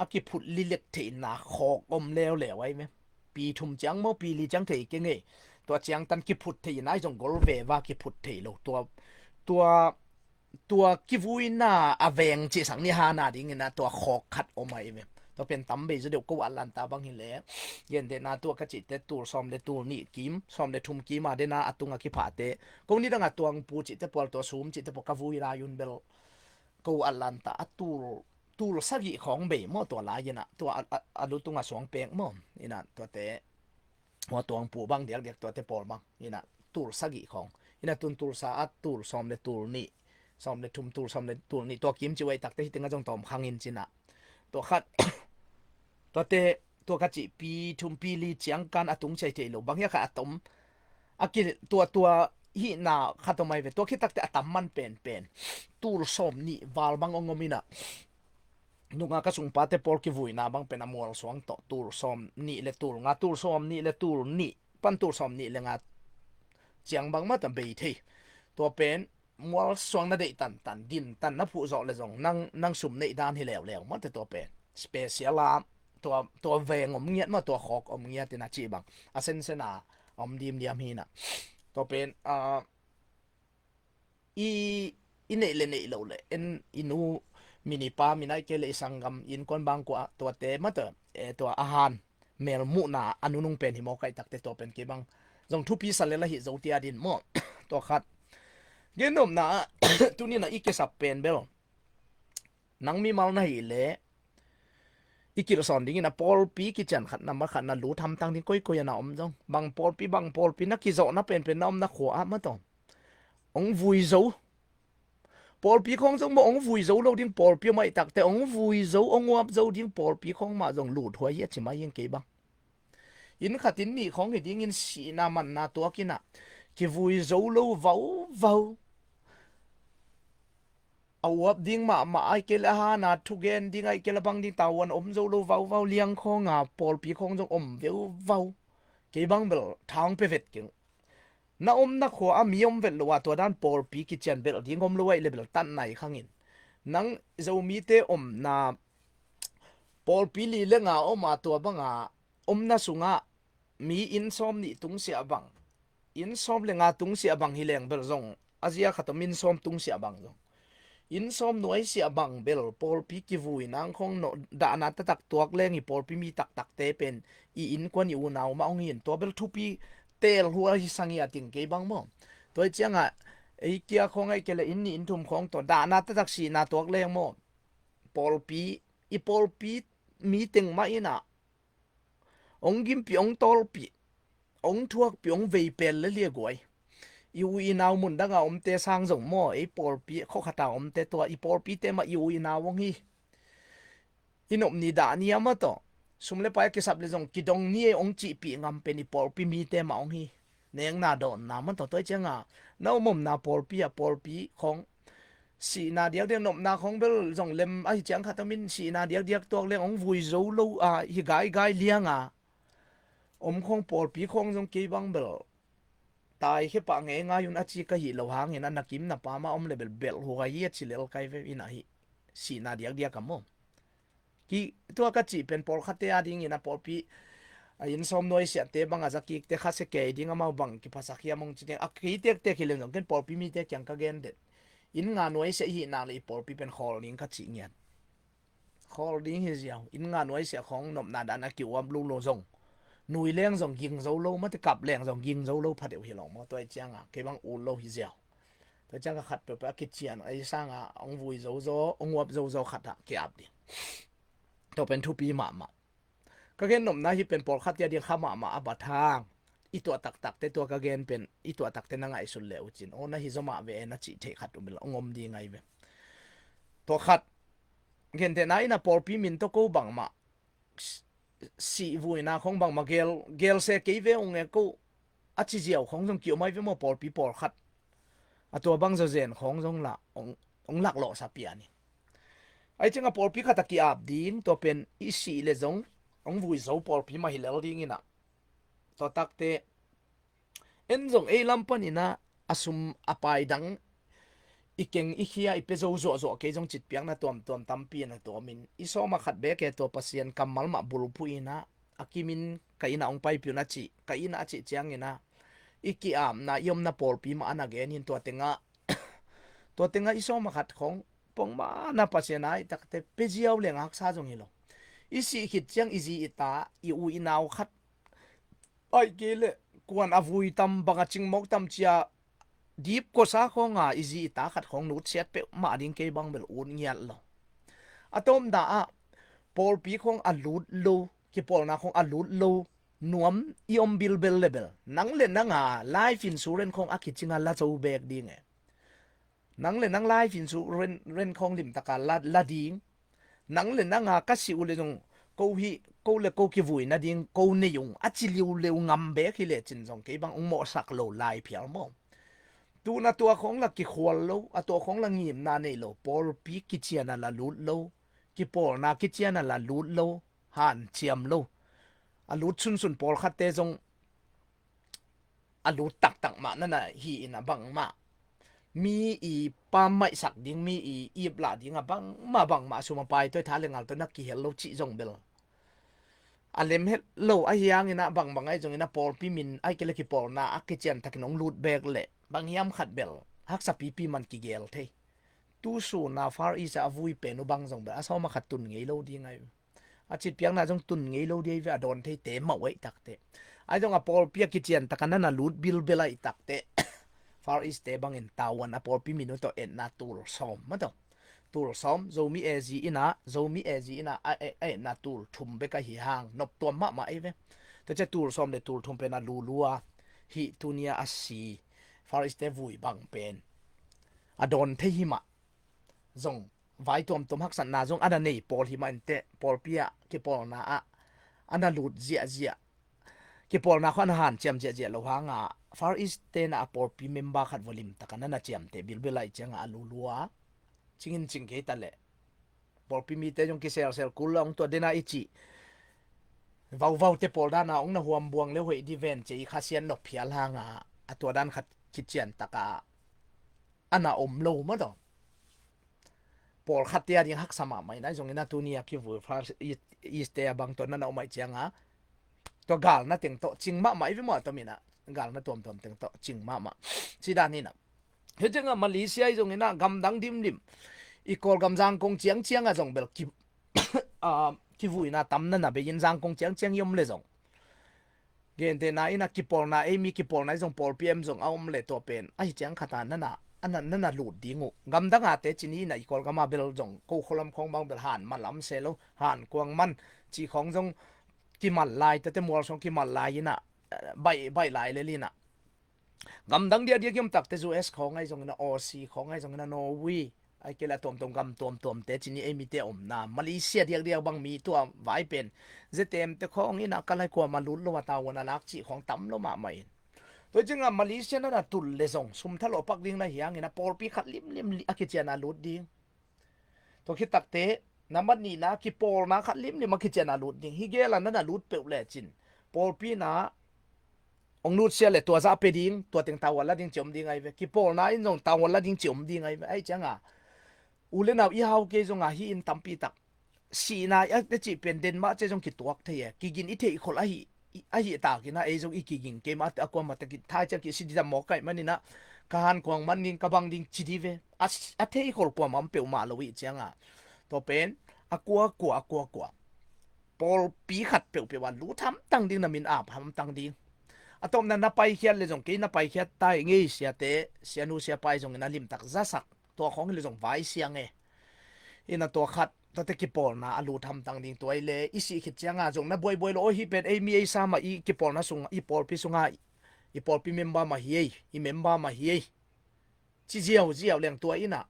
a kiphut lilek theihna khawk om leuleu ai ve. Pi thum ciang maw pi li ciang thei kei ngei tua ciang tan kiphut theihna ai zong gol veva kiphut thei lo tua tua tua kivuina a veng cihsak ni hana dingina tua khawk khat om ai ve. Tua pen tam bei zaw deuh ko Atlanta bang hi le gentehna tua ka cihte tul sawm le tul nih kim sawm le thum kima dena a tunga kiphahte ko ni danga tuangpu cihte pawl tua sum cihte pawl ka vui lai un bel ko Atlanta a tul tul sagih khawng bei maw tua lai ina tua a, a, a lu tunga suang pek maw ina tuate hua tuangpu bang diakdiak tuate pawl bang ina tul sagih khawng ina tun Tulsa a tul sawm le tul nih sawm le thum tul sawm le tul nih tua kim ci uai takte hi tenga zong tawm khangin cina tua khat tuate tua ka cih pi thum pi li ciang kan a tung ciai thei lo bang hia kha a tom a ki tua tua hihna khat om ai ve tua khit takte a tam man penpen tul sawm nih val bang ong om ina nunga ka sungpate pawl kivuina bang pen a mualsuang tawh tul sawm nih le tul nga tul sawm nih le tul nih pan tul sawm nih le nga ciang bang mata bei thei. Tua pen mualsuang na deih tantan din tan na phuh zawh le zong nang, nang sum neih dan hi leuleu mate tua pen special a tua, tua veng om ngiat ma tua khawk om ngiat ina cih bang a sensen a om dimdiam hina. Tua pen a i, i neih le neih lo le en i nu mi nipa mi nai kei le i sanggam innkuan bang kua tuate mata e tua a han melmuhna a nunung pen hi mawk ai takte tua pen kei bang zong thupi sa le la hi zo tia din maw. Tua khat gen nopna ah tunina i kisap pen bel nang mimal na hi le i kilhsawn dingin a pawlpi kician khat na ma khat na lut hamtang ding koikoi a na om zong bang pawlpi bang pawlpi na kizawhna penpen na om na khua ah ma tawh ong vui zo. Pawlpi khawng zong maw ong vui zo lo ding pawlpi om ai takte ong vui zo ong uap zo ding pawlpi khawng mah zong lut huai hi a ci mai ing kei bang. Inn khat inn nih khawng hi dingin sihna manna tuak ina kivui zo lo vauvau a uap ding mahmah ai kei le a hana thugen ding ai kei le bang ding tavuan om zo lo vauvau liang khawnga pawlpi khawng zong om veuvau. Kei bang bel tha hong pia vet keng. Na omna khua a mi om vet lo a tua dan pawlpi kician belh ding om lo ai le bel tan nai khangin. Nang Zomite omna pawlpi li le nga om a tua banga omna sungah mi inn sawm nih tungsiah bang, inn sawm le nga tungsiah bang hi leng bel zong a zia khat om inn sawm tungsiah bang zong, inn sawm nuaisiah bang bel pawlpi kivui nang khong no dahna taktak tuak leng i pawlpi mi taktakte pen i innkuan i unau mah hong hin tua bel thupi tel hua hi sang hi a ting kei bang maw? Tua hi ciangah ei kia khong ai kei le inn nih inn thum khong tua dahna taktak sihna tuak leng maw? Pawlpi, i pawlpi mi teng mah innah hong gimpi, hong tawlpi, hong thuakpi, hong veipel le liaguai. I u i nau mundanga omte sang zong maw, ei pawlpi khuakhata omte tua i pawlpite mah i u i nau hong hi. I nop ni dah ni a mah tawh sum le pai a kisap le zong kidong ni ei hong cihpih ngam pen i pawlpi mite mah hong hi. Nengna dawnna mah tawh tua hi cianga na om omna pawlpi a pawlpi khong sihna diakdiak nopna khong bel zong lem ahi ciang khat omin sihna diakdiak tuak leng hong vui zo lo a hi gaigai lianga om khong pawlpi khong zong kei bang bel taikhia pah ngeingai un a ci ka hih lo hangin a na kim na pama om le bel belh huai hi a ci lel kai ve in ahi. Sihna diakdiak a maw? Ki tua ka cih pen pawlkhatte a dingin a pawlpi a inn sawm nuaisiahte bang a zakikte khasia kei ding amau bang kiphasak hiam hong ci ding a kei tektek hi leng zong ken pawlpi mite kiang ka gen den. Inn nga nuaisiah i hihna le i pawlpi pen khawl ding ka cih ngiat. Khawl ding hi ziau. Inn nga nuaisiah khong nopna dan a ki-uap lo lo zong nui leng zong ging zo lo mate kap leng zong ging zo lo pha deuh hi lo maw? Tua hi cianga kei bang ul lo hi ziau. Tua cianga khat peuhpeuh a kician a i sanga hong vui zozo hong uap zozo khat ah ki-ap ding. Tua pen thupi mahmah. Ka gen nopna hi pen pawlkhat tia ding kha mahmah a bat hang i tuah taktakte tua ka gen pen i tuah takte na ngaihsun le uh cin aw na hi zomah ve e na cih theih khat um ila hong om ding ngai ve. Tua khat gentehna ina pawlpi min tawh ko bangmah sihvuina khong bangmah gel, gelse kei ve ung e ko a ci ziau khong zong ki-om ai ve maw pawlpi pawlkhat. A tua bang zawzen khong zong lah hong laklawhsa pian hi. Ai cianga pawlpi khat a ki-ap ding tua pen i sih le zong hong vui zo pawlpi mah hi lel ding inah tua takte en zong ei lam paninah a sum a pai dang i keng i khia i pia zo zuahzuah kei zong citpiakna tuamtuam tampi na tuamin i sawma khat bek e tua Pasian kammal mah bulphuh inah a kimin ka innah hong paipiun a cih ka innah a cih cianginah i ki-apna i omna pawlpi mah a na genin tua tengah tua tengah i sawma khat khong pongmana Pasian a i takte pia ziau leng haksa zong hi lo. I sih khit ciang i zi i ta i u i nau khat ai kei le kuan a vui tam bang a cingmawk tam cia dip kuasa khawnga i zi i ta khat khawng nutsiat peuhmah ding kei bang bel ut ngiat lo. A tawmna ah pawlpi khawng a lut lo, kipawlna khawng a lut lo nuam i om bilbel le bel nang le nanga life insurance khawng a kicinga la zo bek ding e. Nang le nang life insurance khawng limtaka la, la ding. Nang le nanga ka sih uh le zong ko hi ko le ko kivui nading ko nei ung a ci liuleu ngam bek hi lecin zong kei bang ung mawhsak lo lai phial maw? Tuna tua khawng la kikhual lo a tua khawng la ngimna nei lo pawlpi kiciana la lut lo kipawlna kiciana la lut lo hanciam lo a lut sunsun pawlkhatte zong a lut taktak mah nana hi in a bangmah mi i pammaihsak ding mi i iplah ding a bangmah bangmah sum a pai toi tha le ngal toi na kihel lo cih zong bel a lem het lo ahi hangin a bangbang ahi zongin a pawlpi min ahi kei le kipawlna a kician takin hong lut bek le bang hiam khat bel haksa pipi man kigel thei. Tu suna Far East a vui pen uh bang zong bel a sawma khat tun ngei lo ding ahi. A citpiakna zong tun ngei lo ding ahi ve a dawn thei te mah uh ahi takte. Ahi zong a pawlpi a kician taka nana lut bilbel ahi takte. Far East te bangin tauan a pawlpi min uh tawh etna tul sawm mah tawh. Tul sawm Zomi A Z ina Zomi A Z ina a etna tul thum bek ahi hang noptuam mahmah ahi ve. Tua cia tul sawm le tul thum pen a lulua hih tunia a si Far East te vui bang pen a dawn thei hi mah zong vai tuamtuam haksatna zong a na nei pawl hi mah inteh pawlpi ah kipawlna ah a na lut ziahziah kipawlna khawh a na hanciam ziahziah lo hanga Far East tena a pawlpi member khat vua limtaka na na ciamteh bilbel ahi cianga a lulua cingin cing kei ta leh, pawlpi mite zong kiselsel kul lo ong tua dena i cih vauvaute pawl dana ong na huambuang le hoih di ven ci i Kha Sian nop phial hanga a tua dan khat kician taka a na om lo maw daw. Pawlkhat te a ding haksa mahmah ina i zongin a tuni a kivui Far East, East te a bang tua na na om ai cianga tua galna teng tawh cing mahmah i ve maw a tomin a galna tuamtuam teng tawh cing mahmah. Ci dan ina hi cianga Malaysia i zongin a gamdang dimdim i Kawlgam Zangkong ciangcianga zong bel ki a kivuina tam na na bei in Zangkong ciangciang i om le zong gentehna ina kipawlna ei mi kipawlna i zong pawlpi em zong a om le tua pen ahi ciang khata nana ana nana lut ding uh gamdanga te cini ina i Kawlgama bel zong ko kholam khawng bang bel han malam se lo han kuang man ci khawng zong kimal lai tete mual song kimal lai ina baih baih lai le lina gamdang diakdiak i om takte U S khawng ai zongina Aussie khawng ai zongina Norway ai kei le a tuamtuam gam tuamtuamte cini ei mite a omna Malaysia diakdiak bang mi tua vai pen zetemte khawng ina ka lai kuama lut lo a tauan a lak cih khawng tam lo mahmah in tua i cianga Malaysia nana tul le zong sum thalawh pak ding na hiangina pawlpi khat limlim a kiciana lut ding. Tua khitakte nambat nihna kipawlna khat limlim a kiciana lut ding hi gela nana lut peuh le cin pawlpi na ong nutsia le tua zah pe ding tua teng tauan la ding ci om ding ai ve kipawlna in zong tauan la ding ci om ding ai ve ai cianga u le nau i hau kei zonga hi in tampi tak sihna a te cih pen den mah ce zong kituak thei e kigin i theih khol ahi ahi takina ei zong i kiging keimah a kuamah te thai ciang kisi didam mawk kaih manina ka han kuang man ding ka bang ding ci di ve a thei khol kuamah om peuhmah lo ih cianga tua pen a kuakua a kuakua pawlpi khat peuhpeuh a lut hamtang ding na min ap hamtang ding a tawpna na paikhiat le zong kei na paikhiat tai ngei siate sianu siapai zongin a limtak zasak tua khawng hi le zong vai siang e ina tua khat tate kipawlna a lut hamtang ding tua i le i sih khit cianga zong na buaibuai lo aw hi pen ei mi ei sa mah i kipawlna sung i pawlpi sunga i pawlpi member mah hi ei i member mah hi ei ci ziauziau leng tua ina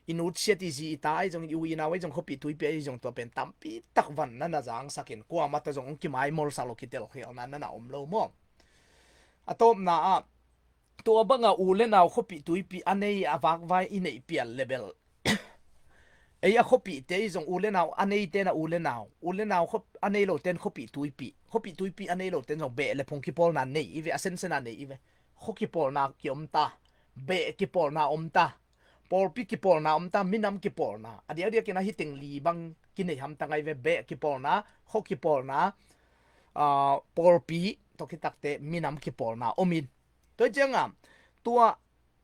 i nutsiat i zi i ta ai zong i u i nau ai zong khuapi tuipi ai zong tua pen tampi tak van na na zangsakin kuamah ta zong ong kimaimolsak lo kitelkhialna na na om lo maw a tawpna ah tua banga u le nau khuapi tuipi a nei a vakvai i neih pial le bel ei a khuapite i zong u le nau a neiten a u le nau u le nau a nei loten khuapi tuipi khuapi tuipi a nei loten zong beh le phung kipawlna nei i ve a sensena nei i ve khua kipawlna kiom ta beh kipawlna om ta pawlpi kipawlna om ta minam kipawlna a diakdiakin a hi teng li bang kinei hamtang ai ve beh kipawlna khua kipawlna pawlpi tawh kitakte minam kipawlna omin tua cianga tua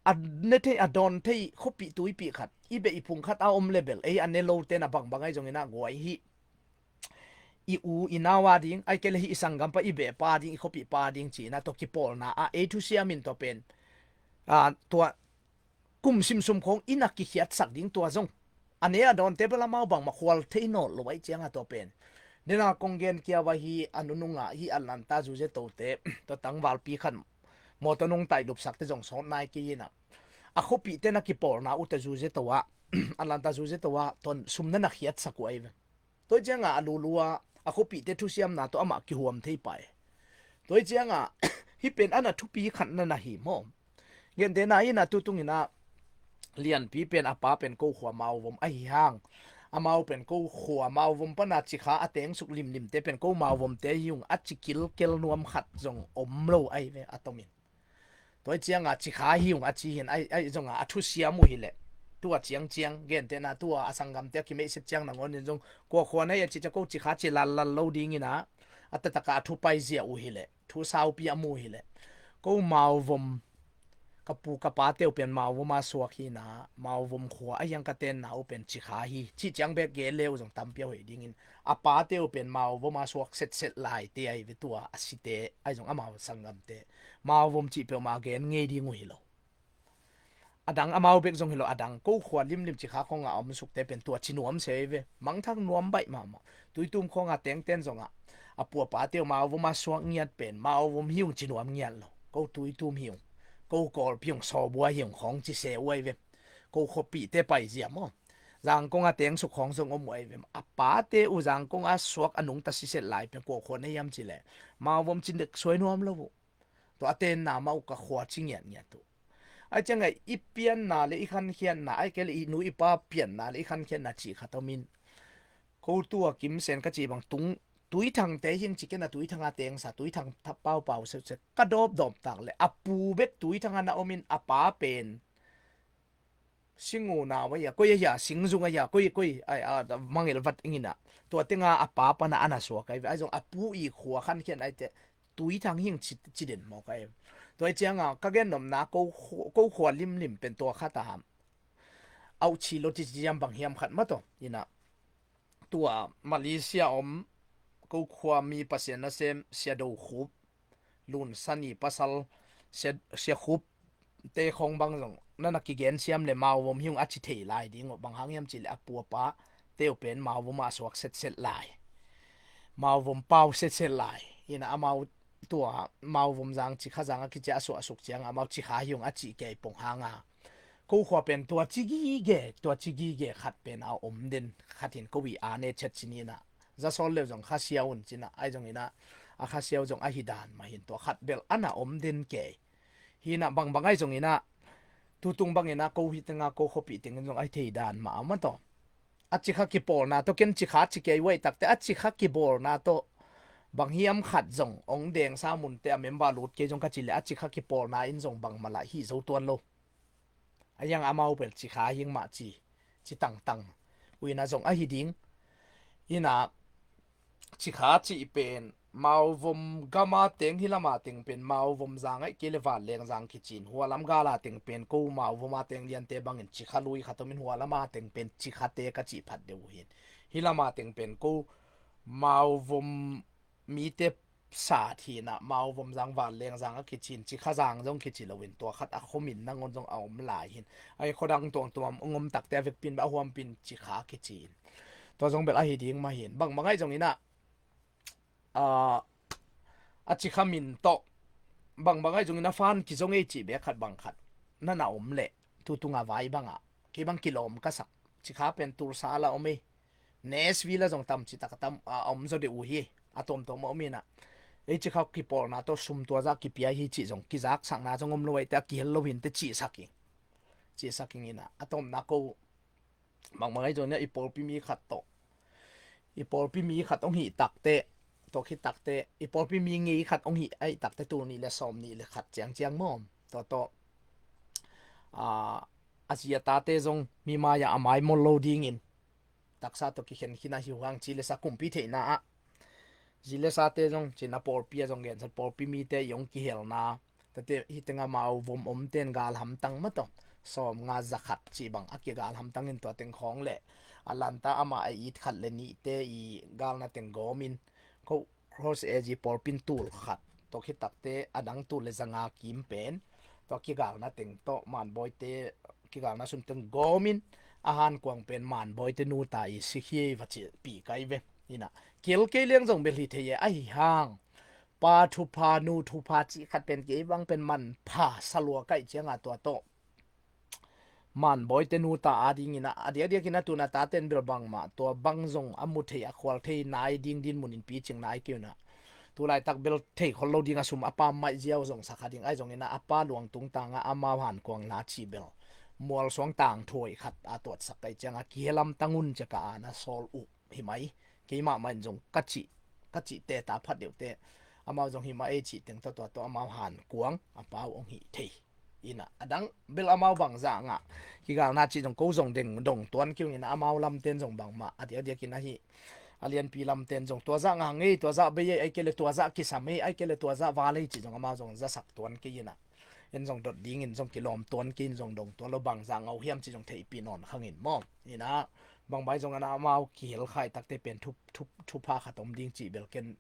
a ne thei a dawn thei khuapi tuipi khat i beh i phung khat a om le bel ei a ne loten a bangbang ai zongin a guai hi i u i nau a ding ai kei le hi i sanggampa i behpa ding i khuapipa ding cina tua kipawlna a ei thusiamin tua pen tua kum simsum khawng i na kikhiatsak ding tua zong a ne a dawnte bel amau bangmah khual thei nawl lo ai cianga tua pen nena kong gen kia va hi a nununga hi Atlanta zuze tote tua tangvalpi khat mawtaw nung taih lupsakte zong sawt nai kei ina a khuapite na kipawlna ute zuze to ah Atlanta zuze to ah ton sum na na khiatsak uh ai ve tua cianga a lulua a khuapite thusiamna tawh amah kihuam thei pai tua cianga hi pen ana thupi khat na na hi maw Gentehna ina tutungina lianpi pen a pa pen ko khua mauvom ahi hang amau pen ko khua mauvom pana cikha a tengsuk limlimte pen ko mauvomte hi ung a ci kilkel nuam khat zong om lo ai ve a tomin tua cianga cikha hi ung a ci hin ai zonga a thusiam uh hileh tua ciangciang gentehna tua a sanggamte a kimeihset ciang nangonin zong kua khua na hi a cicia ko cikha ci lallal lo dingina a tataka a thupai zia uh hileh thu saupi a mu hileh ko mauvom ka pu ka pate uh pen mauvom a suak hina mauvom khua a hiang ka tenna uh pen cikha hi cih ciang bek gel le uh zong tampi a hoih dingin a pate uh pen mauvom a suak setset laite ahi ve tua a site ahi zong amau sanggamte mauvom cih peuhmah a gen ngei ding uh hi lo. A dang amau bek zong hi lo a dang ko khua limlim cikha khawnga a omsukte pen tua ci nuam se ve mangthang nuam baih mahmah tuitum khawnga tengten zongah a pu a pate uh mauvom a suak ngiat pen mauvom hi ung ci nuam ngiat lo ko tuitum hi ung ko kawlpi ung sawbua hi ung khawng ci se uh ai ve ko khuapite paizia maw zangkonga tengsuk khawng zong om uh ai ve a pate uh zangkonga suak a nungta siset lai pen kua khua na hiam cileh mauvom ci nek suai nuam lo uh tua a tenna mah uh ka khua ci ngiatngiat uh Ai ciangah i pianna le i khankhiatna, ai kei le i nu i pa pianna le i khankhiatna cih khat om in. Ko tua Kim Sen ka cih bang tung, Tuithangte hing ci kei na, Tuithang a tengsa, Tuithang tha paupau seuhseuh ka dawpdawp tak le a pu bek Tuithang a na om in a pa pen Singuna wai a, koi a hia, Singzung a hia, koi, koi, ai, a, mangel vat ingina. Tua tenga a pa pana ana suak ai ve, ai zong a pu i khua khankhiat ai te, Tuithang hing ci, ci den mawk ai. Tua i cianga ka gen nopna ko khu-, ko khua limlim pen tua khat a ham. Au ci lo ci ci hiam bang hiam khat mah tawh. Ina tua Malaysia om ko khua mi Pasian nasem Sia Do Khup, Lun Sani pasal Sia, Sia Khup te khong bang zong na na kigen siam le Mauvom hi ung a ci thei lai ding uh, bang hang hiam ci le a pu a pa te uh pen Mauvom a suak setset lai. Mauvom pau setset lai. Ina amau tua Mauvom zang Cikha zang a kici a suah a suk ciang amau Cikha hi ung a ci kei pong hanga. Ko khua pen tua ci gige, tua ci gige khat pen a om den, khat in ko i a ne chet ci ni na. Za sawl leu zong kha sia un ci na, ai zong ina, a kha sia uh zong a hi dan mah hin tua khat bel ana om den kei. Hi na bang bang ai zong ina, tutung bang ina ko hi tenga ko khuapi teng zong ai thei dan mah a mah tawh. A Cikha kipawlna tawh ken Cikha ci kei wai takte a Cikha kipawlna tawh bang hiam khat zong ong dengsa munte a member lut kei zong ka ci le a Cikha kipawlna in zong bang mah lah hi zo tuan lo. A hiang amau bel Cikha hing mah ci, ci tangtang. Uina zong a hi ding. Ina Cikha cih pen Mauvom gama teng hi lama teng pen Mauvom zang aih kei le Vanleng zang kicin. Hualam gala teng pen ko Mauvom a teng liante bangin Cikha lui khat omin hualama teng pen Cikhate ka cih phat deuh uh hin. Hi lama teng pen ko Mauvom mite sat hi na Mauvom zang Vanleng zang a kicin, Cikha zang zong kici loin tua khat a khomin nangon zong a om lai hin. Ai khodang tuangtuam ong om takte a vekpin ba a huampin Cikha kicin. Tua zong bel a hi ding mah hin. Bang bang ai zong ina, a, a Cikha min tawh bang bang ai zong ina fan kizong ei cih bek khat bang khat na na om leh tutunga vai banga kei bang kilawm ka sak. Cikha pen Tulsa la om ei. Nashville la zong tam ci tak a tam, a, a om zaw deuh uh hi. A tuamtuam a om ina. Ei Cikha kipawlna tawh sum tua zah kipia hi cih zong kizaksakna zong om lo ai te a kihel lo hin te cihsak ing. Cihsak ing ina. A tawmna ko bang bang ai zong ina i pawlpi mi khat tawh. I pawlpi mi khat ong hih takte. Tua khit takte. I pawlpi mi ngei khat ong hih aih takte tul nih le sawm nih le khat ciangciang maw. Tua tawh. A, a zi a tate zong mi mai-ah a mai mol lo dingin taksa tawh kikhen khin a hi huang ci le sa kumpi theihna ah zi le sate zong cina pawlpi a zong gensan pawlpi mite i ong kihelna tate hi tenga Mauvom omten gal hamtang mah tawh sawm nga za khat cih bang a kigal hamtang in tua teng khawng le a lanta amah a it khat le nihte i galna teng gawmin ko Cross A G pawlpin tul khat tawh khit takte a dang tul le zanga kim pen tawh kigalna teng tawh manbawite kigalna sum teng gawmin a hankuang pen manbawite nuta i si hi va ci pi kai ve. Ina kil kei liang zong bel hi thei e a hi hang pa thupha nu thupha cih khat pen kei bang pen manpha salua kaih cianga tua tawh manbawite nuta a dingin a diakdiakin a tuna taten bel bangmah tua bang zong a mu thei a khual thei nai ding dinmun in picing nai kei una. Tulaitak bel thei khol lo ding a sum a pa maih ziau zong sakha ding ai zongin a pa luang tungtanga amau hankuang na cih bel mualsuang tangthuai khat a tuatsak kai cianga kihelam tangun ceka a na sawl uh hi mai. Keimah mah in zong ka cih ka cih teta phat deuhte amau zong hi mah ei cih teng tawh tua tawh amau hankuang a pau ong hih thei. Ina a dang bel amau bangzah ngah kigalna cih zong ko zong deng dong tuan kiung ina amau lamten zong bangmah a diakdiakin ahi a lianpi lamten zong tua zah ngah ngei tua zah bei ei ai kei le tua zah kisam ei ai kei le tua zah val ei cih zong amau zong zasak tuan kei ina en zong dot dingin zong kilawm tuan kei in zong dong tuan lo bangzah ngah uh hiam cih zong theihpih nawn khangin maw. Ina bangbai zong ana amau kihel khai takte pen thup thup thupha khat om ding cih bel ken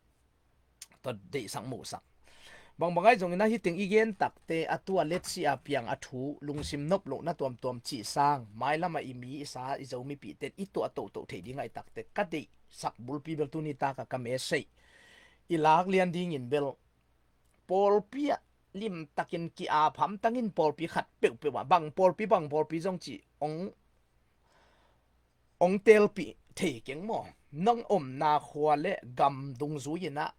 tawh deihsak muhsak. Bangbangai zongin a hiteng i gen takte a tua letsi a piang a thu lungsim nop lohna tuamtuam cih sang mailamah i mi i sa i Zomipihte in i tuah tohtoh thei ding ahi takte ka deihsak bulpi bel tuni taka ka message i lak lian dingin bel pawlpi ah limtakin ki-ap hamtangin pawlpi khat peuhpeuh ah bang pawlpi bang pawlpi zong cih ong ong telpih thei keng maw? Nong omna khua le gam dungzui inah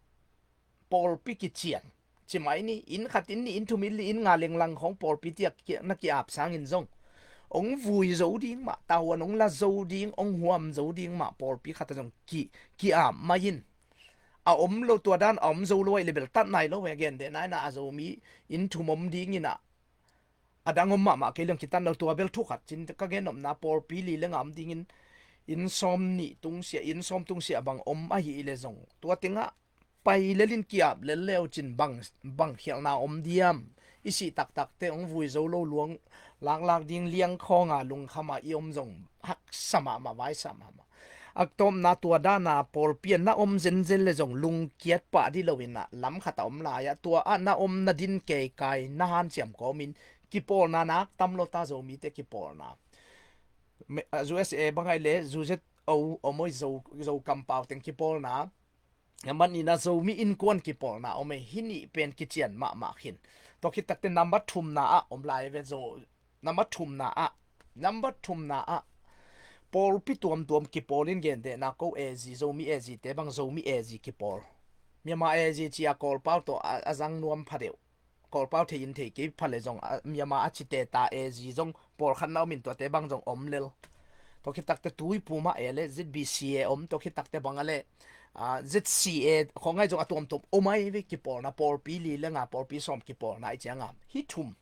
pawlpi kician Ci mai ni, inn khat, inn nih, inn thum, inn li, inn nga lenglang khawng pawlpi tiak ki-, na ki-ap sangin zong ong vui zo ding mah, tavuan ong la zo ding, ong huam zo ding mah, pawlpi khat ah zong ki, ki-ap mai in. A om lo, tua dan a om zo lo ahih leh bel tat nai lo ve, gentehna in ah a Zomi inn thum om ding in ah, a dang om mahmah kei leng kitat lo. Tua bel thu khat cin, ka gen nopna pawlpi li le nga om dingin inn sawm nih tungsiah, inn sawm tungsiah bang om ahih leh zong tua tengah pai lel in ki-ap lel le uh cin bang, bang khialhna om diam? I sih taktakte ong vui zo lo, luang laklak ding liang khawng a lungkham a i om zong haksa mahmah, vaisa mahmah. A tawpna, tua dan a pawlpi ah na om zenzen le zong lungkiat pah dih lo in ah lam khat a om lai ah, tua ah na om, na din keikai, na hanciam kawmin kipawlna nak tam lo ta, Zomite kipawlna. Me-, ah, U S A bang ahih leh U Z O om oi, Zo, Zo kampau teng kipawlna. A man in ah Zomi innkuan kipawlna om ei, hih nih pen kician mahmah khin. Tua khit takte number thumna ah om lai ve, Zo, number thumna ah, number thumna ah pawlpi tuamtuam kipawl in, gentehna ko A G, Zomi A G te bang Zomi A G kipawl. Myanmar A G ci a Kawlpau tawh a, a zang nuam pha deuh. Kawlpau thei in thei kei pha le zong, a, Myanmar a cite ta A G zong pawlkhat na om in, tuate bang zong om lel. Tua khit takte Tuiphum ah e le Z B C A om, tua khit takte bang a le, a, Z C A khawng ai zong a tuamtuam om ai ve, kipawlna pawlpi li le nga, pawlpi sawm kipawlna i cianga hih thum.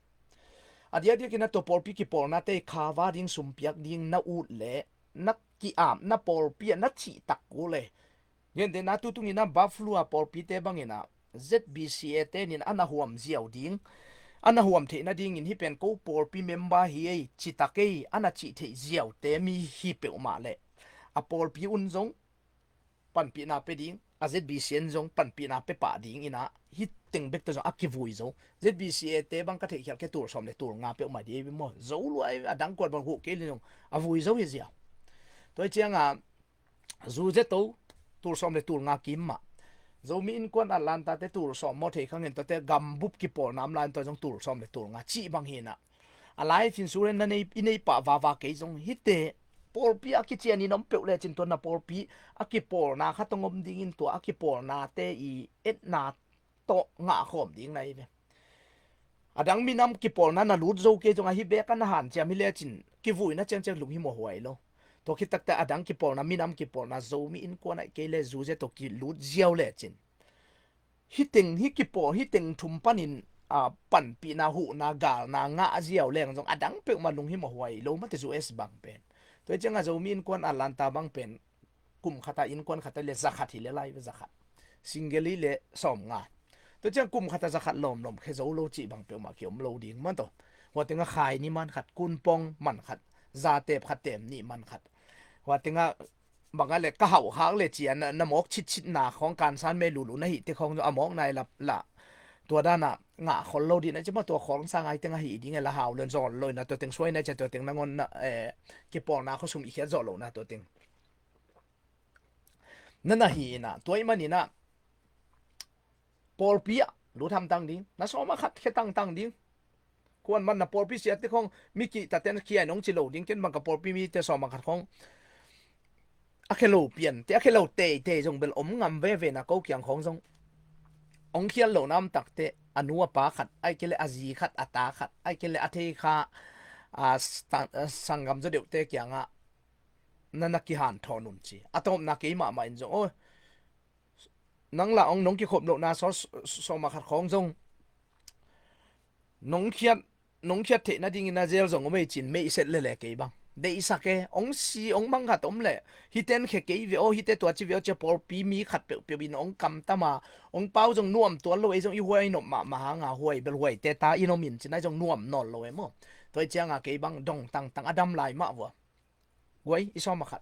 A diakdiak in a tua pawlpi kipawlnate i khava ding, sum piak ding na ut le na ki-ap, na pawlpi ah na cih tak uh le, gentehna tu tungin a Buffalo a pawlpite bangin a Z B C A te nin a na huam ziau ding, a na huam theih nadingin hih pen ko pawlpi member hi ei, ci tak ei, a na cih theih ziaute mi hi peuhmah le a pawlpi un zong panpihna pe ding, a Z B C A in zong panpihna pe pah ding in a, hih teng bekte zong a kivui zo. Z B C A te bang ka theihkhial kei tul sawm le tul nga peuhmah dih ei ve maw. Zo lua ei ve, a dang kuat bang huh kei le zong a vui zo hi ziau. Tua hi cianga U Z O tul sawm le tul nga kim mah. Zomi Innkuan Atlanta te tul sawm maw, thei khangin tuate gambup kipawlna om lai in tua zong tul sawm le tul nga cih bang hi in a, a life insurance na nei, i nei pah vava kei zong, hihte pawlpi a kician in om peuh lecin tua na pawlpi a kipawlna khat hong om dingin tua a kipawlnate i etna tawh ngah khawm ding na hi ve. A dang minam kipawlna na lut zo kei zong, ahi bek a na hanciam hi lecin kivuina ciangciang lunghimawh huai lo. Tua khit takte a dang kipawlna, minam kipawlna, Zomi Innkuan ahih kei le U Z O tawh kilut ziau lecin, hih teng, hih kipawl, hih teng thum panin, a, panpihna, huhna, galna ngah ziau leng zong a dang peuhmah lunghimawh huai lo mate, U S bang pen. Tua hi cianga Zomi Innkuan Atlanta bang pen kum khata innkuan khata le za khat hi le lai ve, za khat. Single hi le sawm nga. Tua ciang kum khata za khat lawmlawm khia zo lo cih bang peuhmah kiom lo ding mah tawh. Hua tenga khai ni man khat, kunpong man khat, zatep khat, tem nih man khat. Hua tenga bang a le ka hauh hak le cia na, na mawk citcitna khawng, kansan me lulu na hih te khawng a mawk nai la, la. Tua dana ngah khol lo dih na ci mah, tua khawng sang ai tenga hih ding e, la hau len zawn lo na, tua teng suai na cia, tua teng nangawn na, eh, kipawlna khuasum i khiat zawh lo na, tua teng. Na na hi ina, tua i man ina, pawlpi ah lut hamtang ding, na sawm a khat khia tangtang ding. Kuan man na pawlpi siate khawng, mi kihtaten khia in hong ci lo ding, ken bang ka pawlpi mite sawm a khat khawng a khia lo pian te, a khia lo teitei zong bel om ngam veve na, ko kiang khawng zong hong khial lo na om takte, a nu a pa khat, ai kei le a zi khat, a ta khat, ai kei le a thei kha, a, sa-, a sanggam zaw deuhte kiangah na na kihanthawn un ci. A tawpna kei mahmah in zong, aw, nang la ong nong kikhop lohna saw, sawm a khat khawng zong nong khiat, nong khiat theih nadingin a zel zong om ei cin, meih set lele kei bang. Deihsak e, ong si, ong mang khat om leh, hiten khe kei ve aw, hite tua ci ve aw, cia pawlpi mi khat peuhpeuh in ong kamtam a, ong pau zong nuam tuan lo, ei zong i huai nop mahmah hanga, huai bel huaite ta i nom in cin, ai zong nuam nawn lo e maw. Tua i cianga kei bang dong tangtang a dam lai mah vua. Guai, i sawm a khat.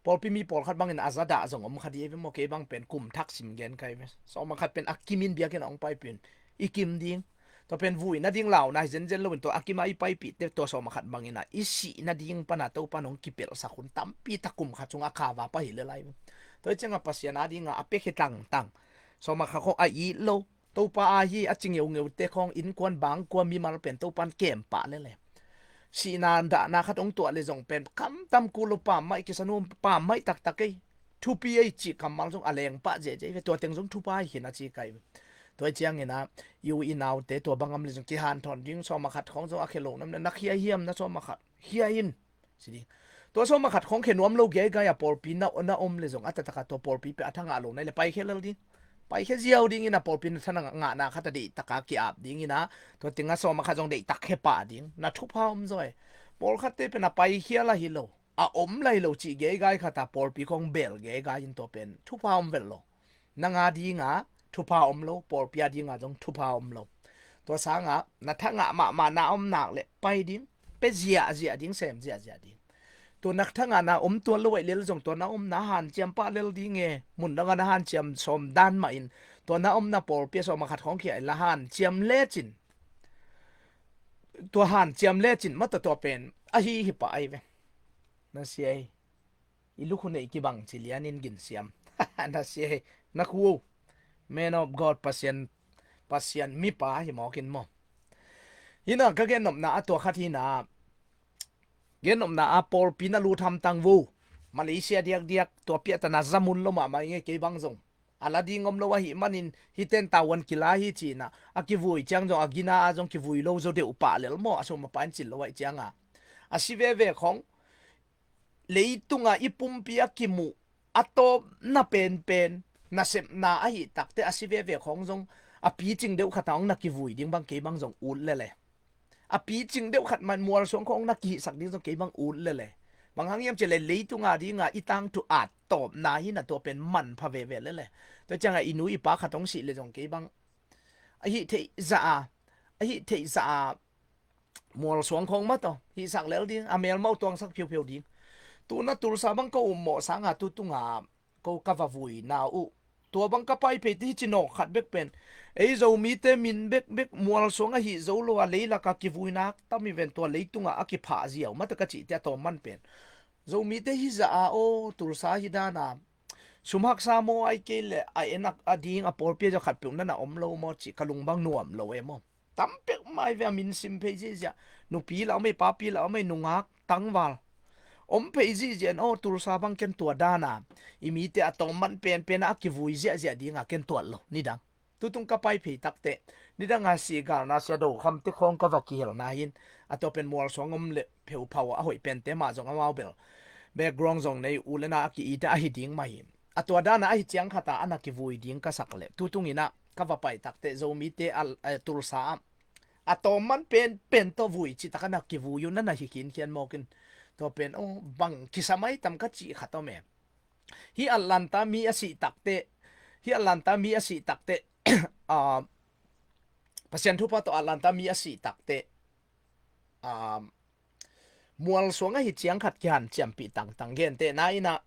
Pawlpi mi pawlkhat bangin a za dah zong om kha di ei ve maw, kei bang pen kum thak sim gen kai ve. Sawm a khat pen a kimin biakinn a ong paipih un. I kim ding. Tua pen vui nading launa hi zenzen loin tua a kima i paipihte tua sawm a khat bangin a i sih nading pana Topan hong kipelhsak hun tampi tak kum khat sung a khava pah hi le lai ve. Tua i cianga Pasian a dinga a pek hi tangtang. Sawm a khat khawng a it lo. Topa a hi a ci ngeungeute khawng, innkuan bangkua mimal pen Topan kem pah lele. Sihna dahna khat hong tuah le zong pen kamtam kul lo, pammaih kisa nuam, pammaih taktak ei. Thupi ei cih kammal zong a leng pah ziahziah ei ve, tua teng zong thupha hi khin a ci kai ve. Tua ciangin ah, i u i naute tua bang om le zong kihanthawn ding, sawm a khat khawng zong a khia lo nam na, na khia hiam na sawm a khat? Khia in. Ci ding. Tua sawm a khat khawng khia nuam lo geigai a pawlpi na, na om le zong a taktak a tua pawlpi pen a tha ngah lo nai le paikhia lel ding. Paikhia ziau dingin a pawlpi na tha ngahna khat a deihtak a ki-ap dingin ah, tua teng a sawm a khat zong deihtak khia pah ding. Na thupha om zaw e. Pawlkhatte pen a paikhia la hi lo, a om la hi lo cih geigai khat a pawlpi khawng bel geigai in tua pen thupha om vet lo. Nang a dinga thupha om lo, pawlpi a dinga zong thupha om lo. Tua sanga na tha ngah mahmah na om nak le pai ding, pia ziahziah ding, sem ziahziah ding. Tua na tha ngahna om tuan lo ahih lel zong tua na omna hanciam pah lel ding e. Mun danga na hanciam sawm dan mah in, tua na omna pawlpi a sawm a khat khawng khia in la hanciam lecin, tua hanciam lecin mah tua, tua pen ahi hi pah ahi ve. Na sia hi. I lukhu neih kibang ci lianin ginsiam. Na sia hi. Na khu. Man of God, Pasian, Pasian mipa hi mawk in maw. Hi na, ka gennopna a tua khat hi na. Gennopna a pawlpi na lut hamtang vo. Malaysia diakdiak tua piahta na za mun lo mahmah i ngei, kei bang zong a la ding om lo ahih manin hih ten tavuan kila hi ci-in ah, a kivui ciang zong a gina a zong kivui lo zaw deuh pah lel maw, a sawm a pain cil lo ahih cianga. A si veve khawng, leitunga i pumpi a kimuh a tawpna penpen nasepna ahih takte a si veve khawng zong a picing deuh khat a hong na kivui ding bang kei bang zong ut lel e. A picing deuh khat man mualsuang khawng na kihihsak ding zong kei bang ut lel e. Bang hang hiam cih leh leitunga dinga i tangthu a tawpna hi na, tua pen manpha veve lel e. Tua cianga i nu i pa khat hong sih le zong kei bang a hih theih zah a, a hih theih zah a mualsuang khawng mah tawh hihsak lel ding, a melmah uh tuangsak phiupheu ding. Tu na Tulsa bang ka um mawh sanga tu tunga ko ka va vuina uh, tua bang ka pai phei te hi ci nawk khat bek pen, ei Zomite min bekbek mualsuang ahi zo lo a leilaka kivuina tam hi ven, tua leitunga a kiphah ziau mah tawh ka cihte a tawm man pen. Zomite hi zah a aw, Tulsa hi dana sum haksa maw, ai kei leh a en a ding a pawlpi a zia khat peuh na na om lo maw cih ka lung bang nuam lo e maw. Tam peuhmah hi ve, a min sim phei ziahziah. Nupi lah om ei, papi lah om ei, nungak tangval om phei ziahziah in aw, Tulsa bang ken tua dana i mite a tawm man penpen a kivui ziahziah dinga ken tuat lo nidang. Tutung ka pai phei takte nidanga sihgalna sia do khamte khawng ka va kihelna hin, a tua pen mualsuang om le pheuphau a hoih pente mah zong amau bel background zong nei, u le na a ki-ite ahi ding mah hi. A tua dana ahi ciang khata a na kivui ding ka sak leh tutung inah ka va pai takte Zomite a, a, Tulsa ah a tawm man penpen tawh vui citak a na kivui uh na na hi khinkhian mawk in. Tua pen aw, bang kisa mai tam ka cih khat om e. Hih Atlanta mi a sih takte, hih Atlanta mi a sih takte, ah, Pasian thupha tawh Atlanta mi a sih takte, ah, mualsuang ahi ciang khat kihanciampih tangtang, gentehna inah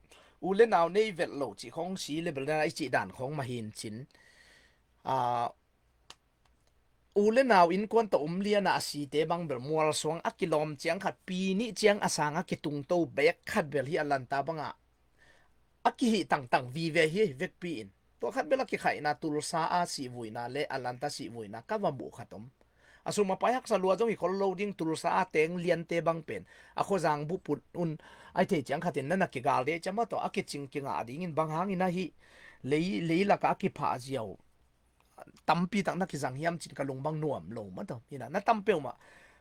u le nau nei vet lo cih khawng si le bel na i cih dan khawng mah hi in cin. Ah, u le nau innkuan tawh um liana a site bang bel mualsuang a kilawm ciang khat, pi nih ciang a sang a kitungto bek khat bel hih Atlanta bangah a kihih tangtang vive hi vekpi in. Tua khat bel a kikhaihna Tulsa a sihvuina le Atlanta sihvuina ka va muh khat om. A sum a pai haksa lua zong hi khol lo ding, Tulsa a teng liante bang pen a khuazang buh put un ai thei ciang khatin na na kigal dei ciang mah tawh a kicing kingah dingin bang hangin ahi lei, leilaka a kiphah ziau tampi tak na kizang hiam cin ka lung bang nuam lo mah tawh. Hi na, na tam peuhmah,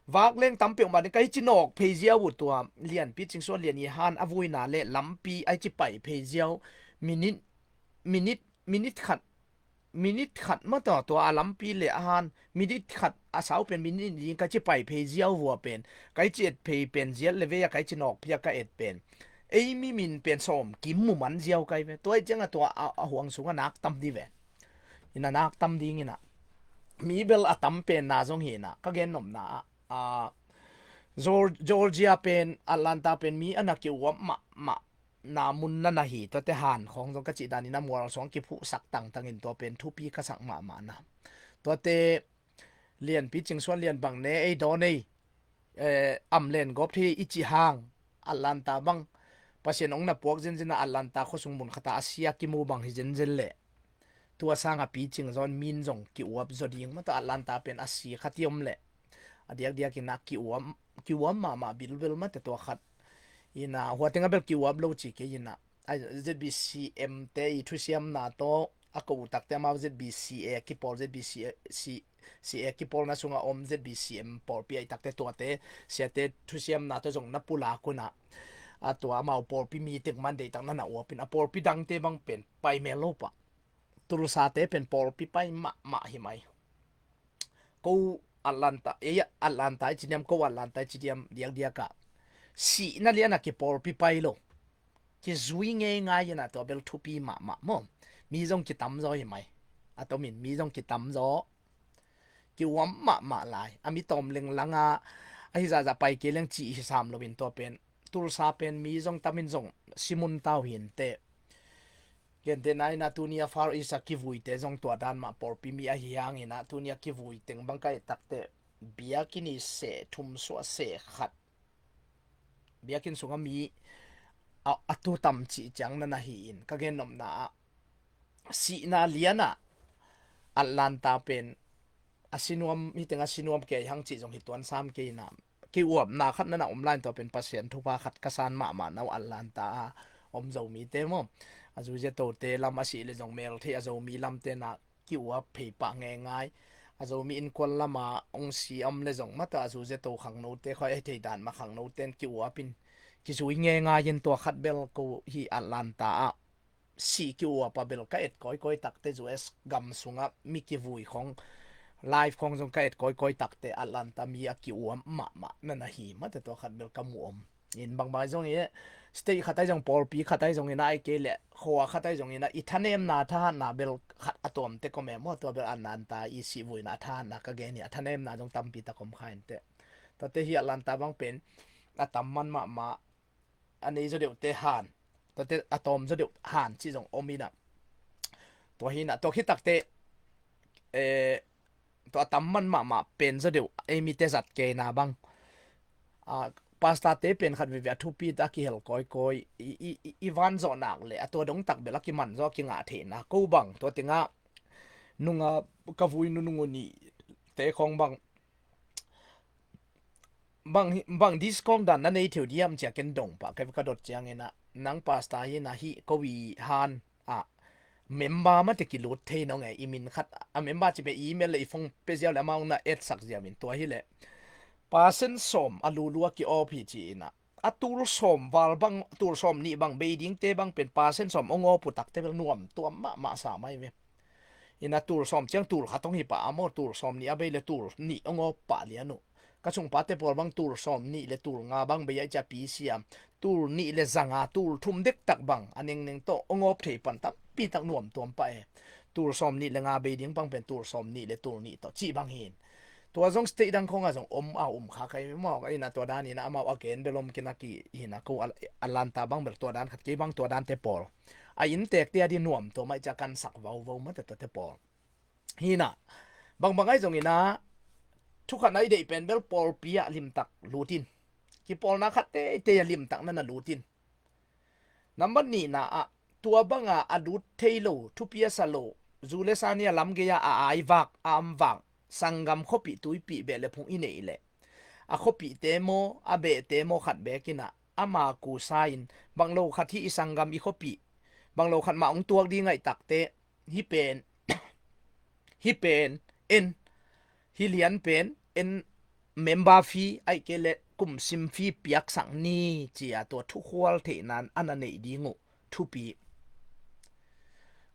vak leng tam peuhmah ding ka hi ci nawk phei ziau uh tua Lianpi Cingsuan Lian i han a vuina le lampi ai ci pai phei ziau, minit, minit, minit khat, minit khat mah tawh tua a lampi le a han minit khat a sau pen minit ding ka ci pai phei ziau vua pen, ka hi ci et phei pen ziat le vei a ka hi ci nawk phia ka et pen ei mi min pen sawm kim mu man ziau kai ve. Tua i cianga tua a, a huang sunga nak tam di ve. Ina nak tam ding ina. Mi bel a tam penna zong hi ina. Ka gennopna ah, ah, Geor-, Georgia pen, Atlanta pen mi a na kiuap mahmah na mun na na hi, tuate han khawng zong ka cih dan ina mualsuang kiphuhsak tangtangin tua pen thupi ka sak mahmah na. Tuate Lianpi Cingsuan Lian bang ne ei dawn ei, eh, am len gawp thei i cih hang, Atlanta bang Pasian hong na puak zinzin a Atlanta khuasung mun khata a sia kimu bang hi zinzin leh tua sanga Pi Cing zawn min zong ki-uap zaw ding mah tawh Atlanta pen a si khat i om leh a diakdiak ina ki-uap, ki-uap mahmah bilbil mah teh tua khat ina, hua tengah bel ki-uap lo ci kei ina. A Z B C M te i thusiamna tawh a ko uh takte amau Z B C A kipawl, Z B C A, C, C A kipawlna sungah om Z B C M pawlpi ahih takte tuate siate thusiamna tawh zong na pulak unah, a tua amau pawlpi meeting man deihtak na na uapin a pawlpi dangte bang pen pai mel lo pah. Tulsate pen pawlpi pai mahmah hi mai. Ko Atlanta, ei Atlanta i ci diam, ko Atlanta i ci diam diakdiakah sihna lianah kipawlpi pai lo. Kizui ngeingai inah tua bel thupi mahmah maw. Mi zong kitamzaw hi mai. A tomin mi zong kitamzaw. Kiuam mahmah lai. A mi tawm lenglanga ahi zahzah pai kei leng cih hi sam loin tua pen Tulsa pen mi zong tamin zong simun tau hinteh. Gentehna inah tuni a Far East a kivuite zong tua dan mah pawlpi mi ahi hanginah tuni a kivui teng bang ka et takte biakinn i seh thum suah seh khat biakinn sungah mi a, a tu tam cih ciang na na hi in ka gennopna ah sihna lianah Atlanta pen a sinuam hiteng a sinuam kei hang cih zong hi tuan sam kei inah kiuapna khat na na om lai in tua pen Pasian thupha khat ka san mahmah na uh Atlanta a om Zomite maw. A zuizia tote lam a sih le zong mel thei a Zomi lamte na kiuap phei pah ngeingai. A Zomi innkuan lama ong si om le zong mata a zuizia to khangnote khoi a hi thei dan mah khangnote in kiuapin kizui ngeingai in tua khat bel ko hi Atlanta ah sih kiuap a bel ka et kawikawi takte U S gam sungah mi kivui khong live khong zong ka et kawikawi takte Atlanta mi a kiuam mahmah na na hi mate tua khat bel ka mu om. In bangbang zong i state khat ai zong pawlpi khat ai zong ina ai kei leh khua khat ai zong ina i thanemna thahatna bel khat a tuamte kom em maw tua bel Atlanta i sihvuina thahatna ka gen hi a thanemna zong tampi tak om kha inteh. Tuate hi Atlanta bang pen a tam man mahmah a nei zaw deuhte han tuate a tawm zaw deuh han cih zong om inah. Tua hi inah tua khitakte eh, tua a tam man mahmah pen zaw deuh ei mite zat keina bang. Ah, pastorte pen khat veve a thupi ta a kihel kawikawi i, i, i, i van zawh nak le a tua dong tak bel a kiman zaw a kingah theihna ko bang tua tengah nunga ka vui nunung uh nih te khong bang bang, bang discount dan na nei theu diam cia ken dong pah ka, ka dot ciangin ah nang pastor hi na hi ko i han ah member mate kilut thei nong e i min khat a member ci pe email le i phone pe ziau le amau na et sak ziau in tua hi le percent sawm a lulu a ki-op hi ci inah a tul sawm val bang tul sawm nih bang bei dingte bang pen percent sawm ong op uh takte bel nuam tuam mahmah sa mai ve. Ina tul sawm ciang tul khat ong hi pah a maw tul sawm nih a bei le tul nih ong op pah lian uh. Ka sungpate pawl bang tul sawm nih le tul nga bang bei a i cia pi siam tul nih le zanga tul thum dektak bang a nengneng tawh ong op thei pan tampi tak nuam tuam pah e. Tul sawm nih le nga bei ding bang pen tul sawm nih le tul nih tawh cih bang hin. Tua zong state dang khong a zong om a um kha kai maw ka ina tua dan ina amau a gen belom kina ki hina ko Atlanta bang bel tua dan khat kei bang tua dan te pawl a inntek te a di nuam tua mai ca kan sak vauvo mate tua te pawl. Hina bangbang ai zong ina thukhat na i deih pen bel pawlpi ah limtak lutin kipawlna khat teitei a limtak na na lutin. Nambat nihna ah tua banga a lut thei lo thupi a sa lo zu le sa nia lam gei-a a aivak a amvak sanggam khuapih tuipih beh le phung i neih leh a khuapihte maw a behte maw khat bekinah ama kusa in bang lo khat hi i sanggam i khuapih bang lo khat mah ong tuak ding aih takte hi pen hi pen en hi lian pen en member fee aih kei le kum sim fee piaksak ni cia tua thukhual theihna a na neih ding uh thupi.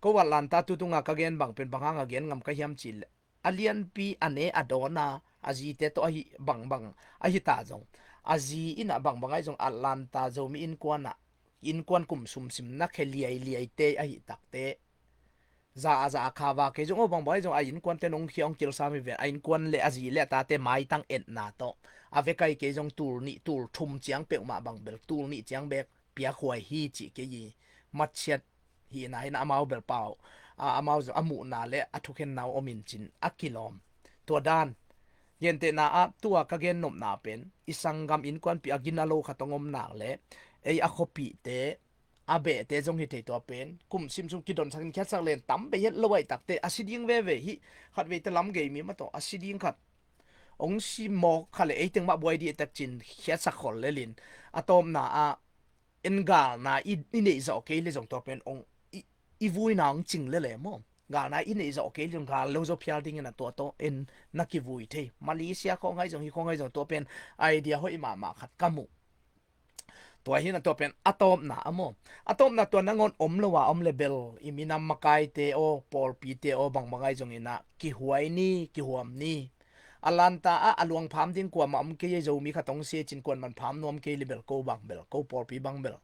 Ko Atlanta tutunga ka gen bang pen bang hanga gen ngam ka hiam cih le a lianpi a ne a dawna a zite tawh ahi bangbang ahi ta zong a zi inah bangbang ahi zong Atlanta Zomi innkuanah innkuan kum sumsim na khe liailiaite ahi takte za a za a kha va kei zong aw bangbang ahi zong a innkuante nong khia ong kilsa mi ve a innkuan le a zi le a tate maitang etna tawh a vekai kei zong tul nih tul thum ciang peuhmah bang bel tul nih ciang bek piakhuai hi cih kei i matsiat hihna in amau bel pau a amau zong a muhna le a thukhenna uh om in cin a kilawm. Tua dan gentehna ah tua ka gennopna pen i sanggam innkuanpi a gina lo khat ong om nak le ei a khuapihte a behte zong hi thei tua pen kum simsum kidonsak in khiatsak len tam bei het lo aih takte a si ding veve hi khat veite lam gei mi mah tawh a si ding khat ong si mawk kha le eiteng mah buai dih tak cin khiatsak khol lelin a tawpna ah en galna i, i neih zawh kei le zong tua pen ong i, i vuina hong cing lele maw. Galna i neih zawh kei leh gal lo zaw phial dingin a tua tawh en na kivui thei. Malaysia khawng hai zong hi khawng hai zong tua pen idea hoih mahmah khat ka muh. Tua hi na tua pen a tawpna a maw. A tawpna tua nangawn om lo a om le bel i minam makaite aw, pawlpite aw, bangbang ahi zongin ah kihuai ni, kihuam ni. A lanta ah a luang pham ding kuamah om kei ei, Zomi khat hong si ei cin kuan man pham nuam kei le bel ko bang bel, ko pawlpi bang bel.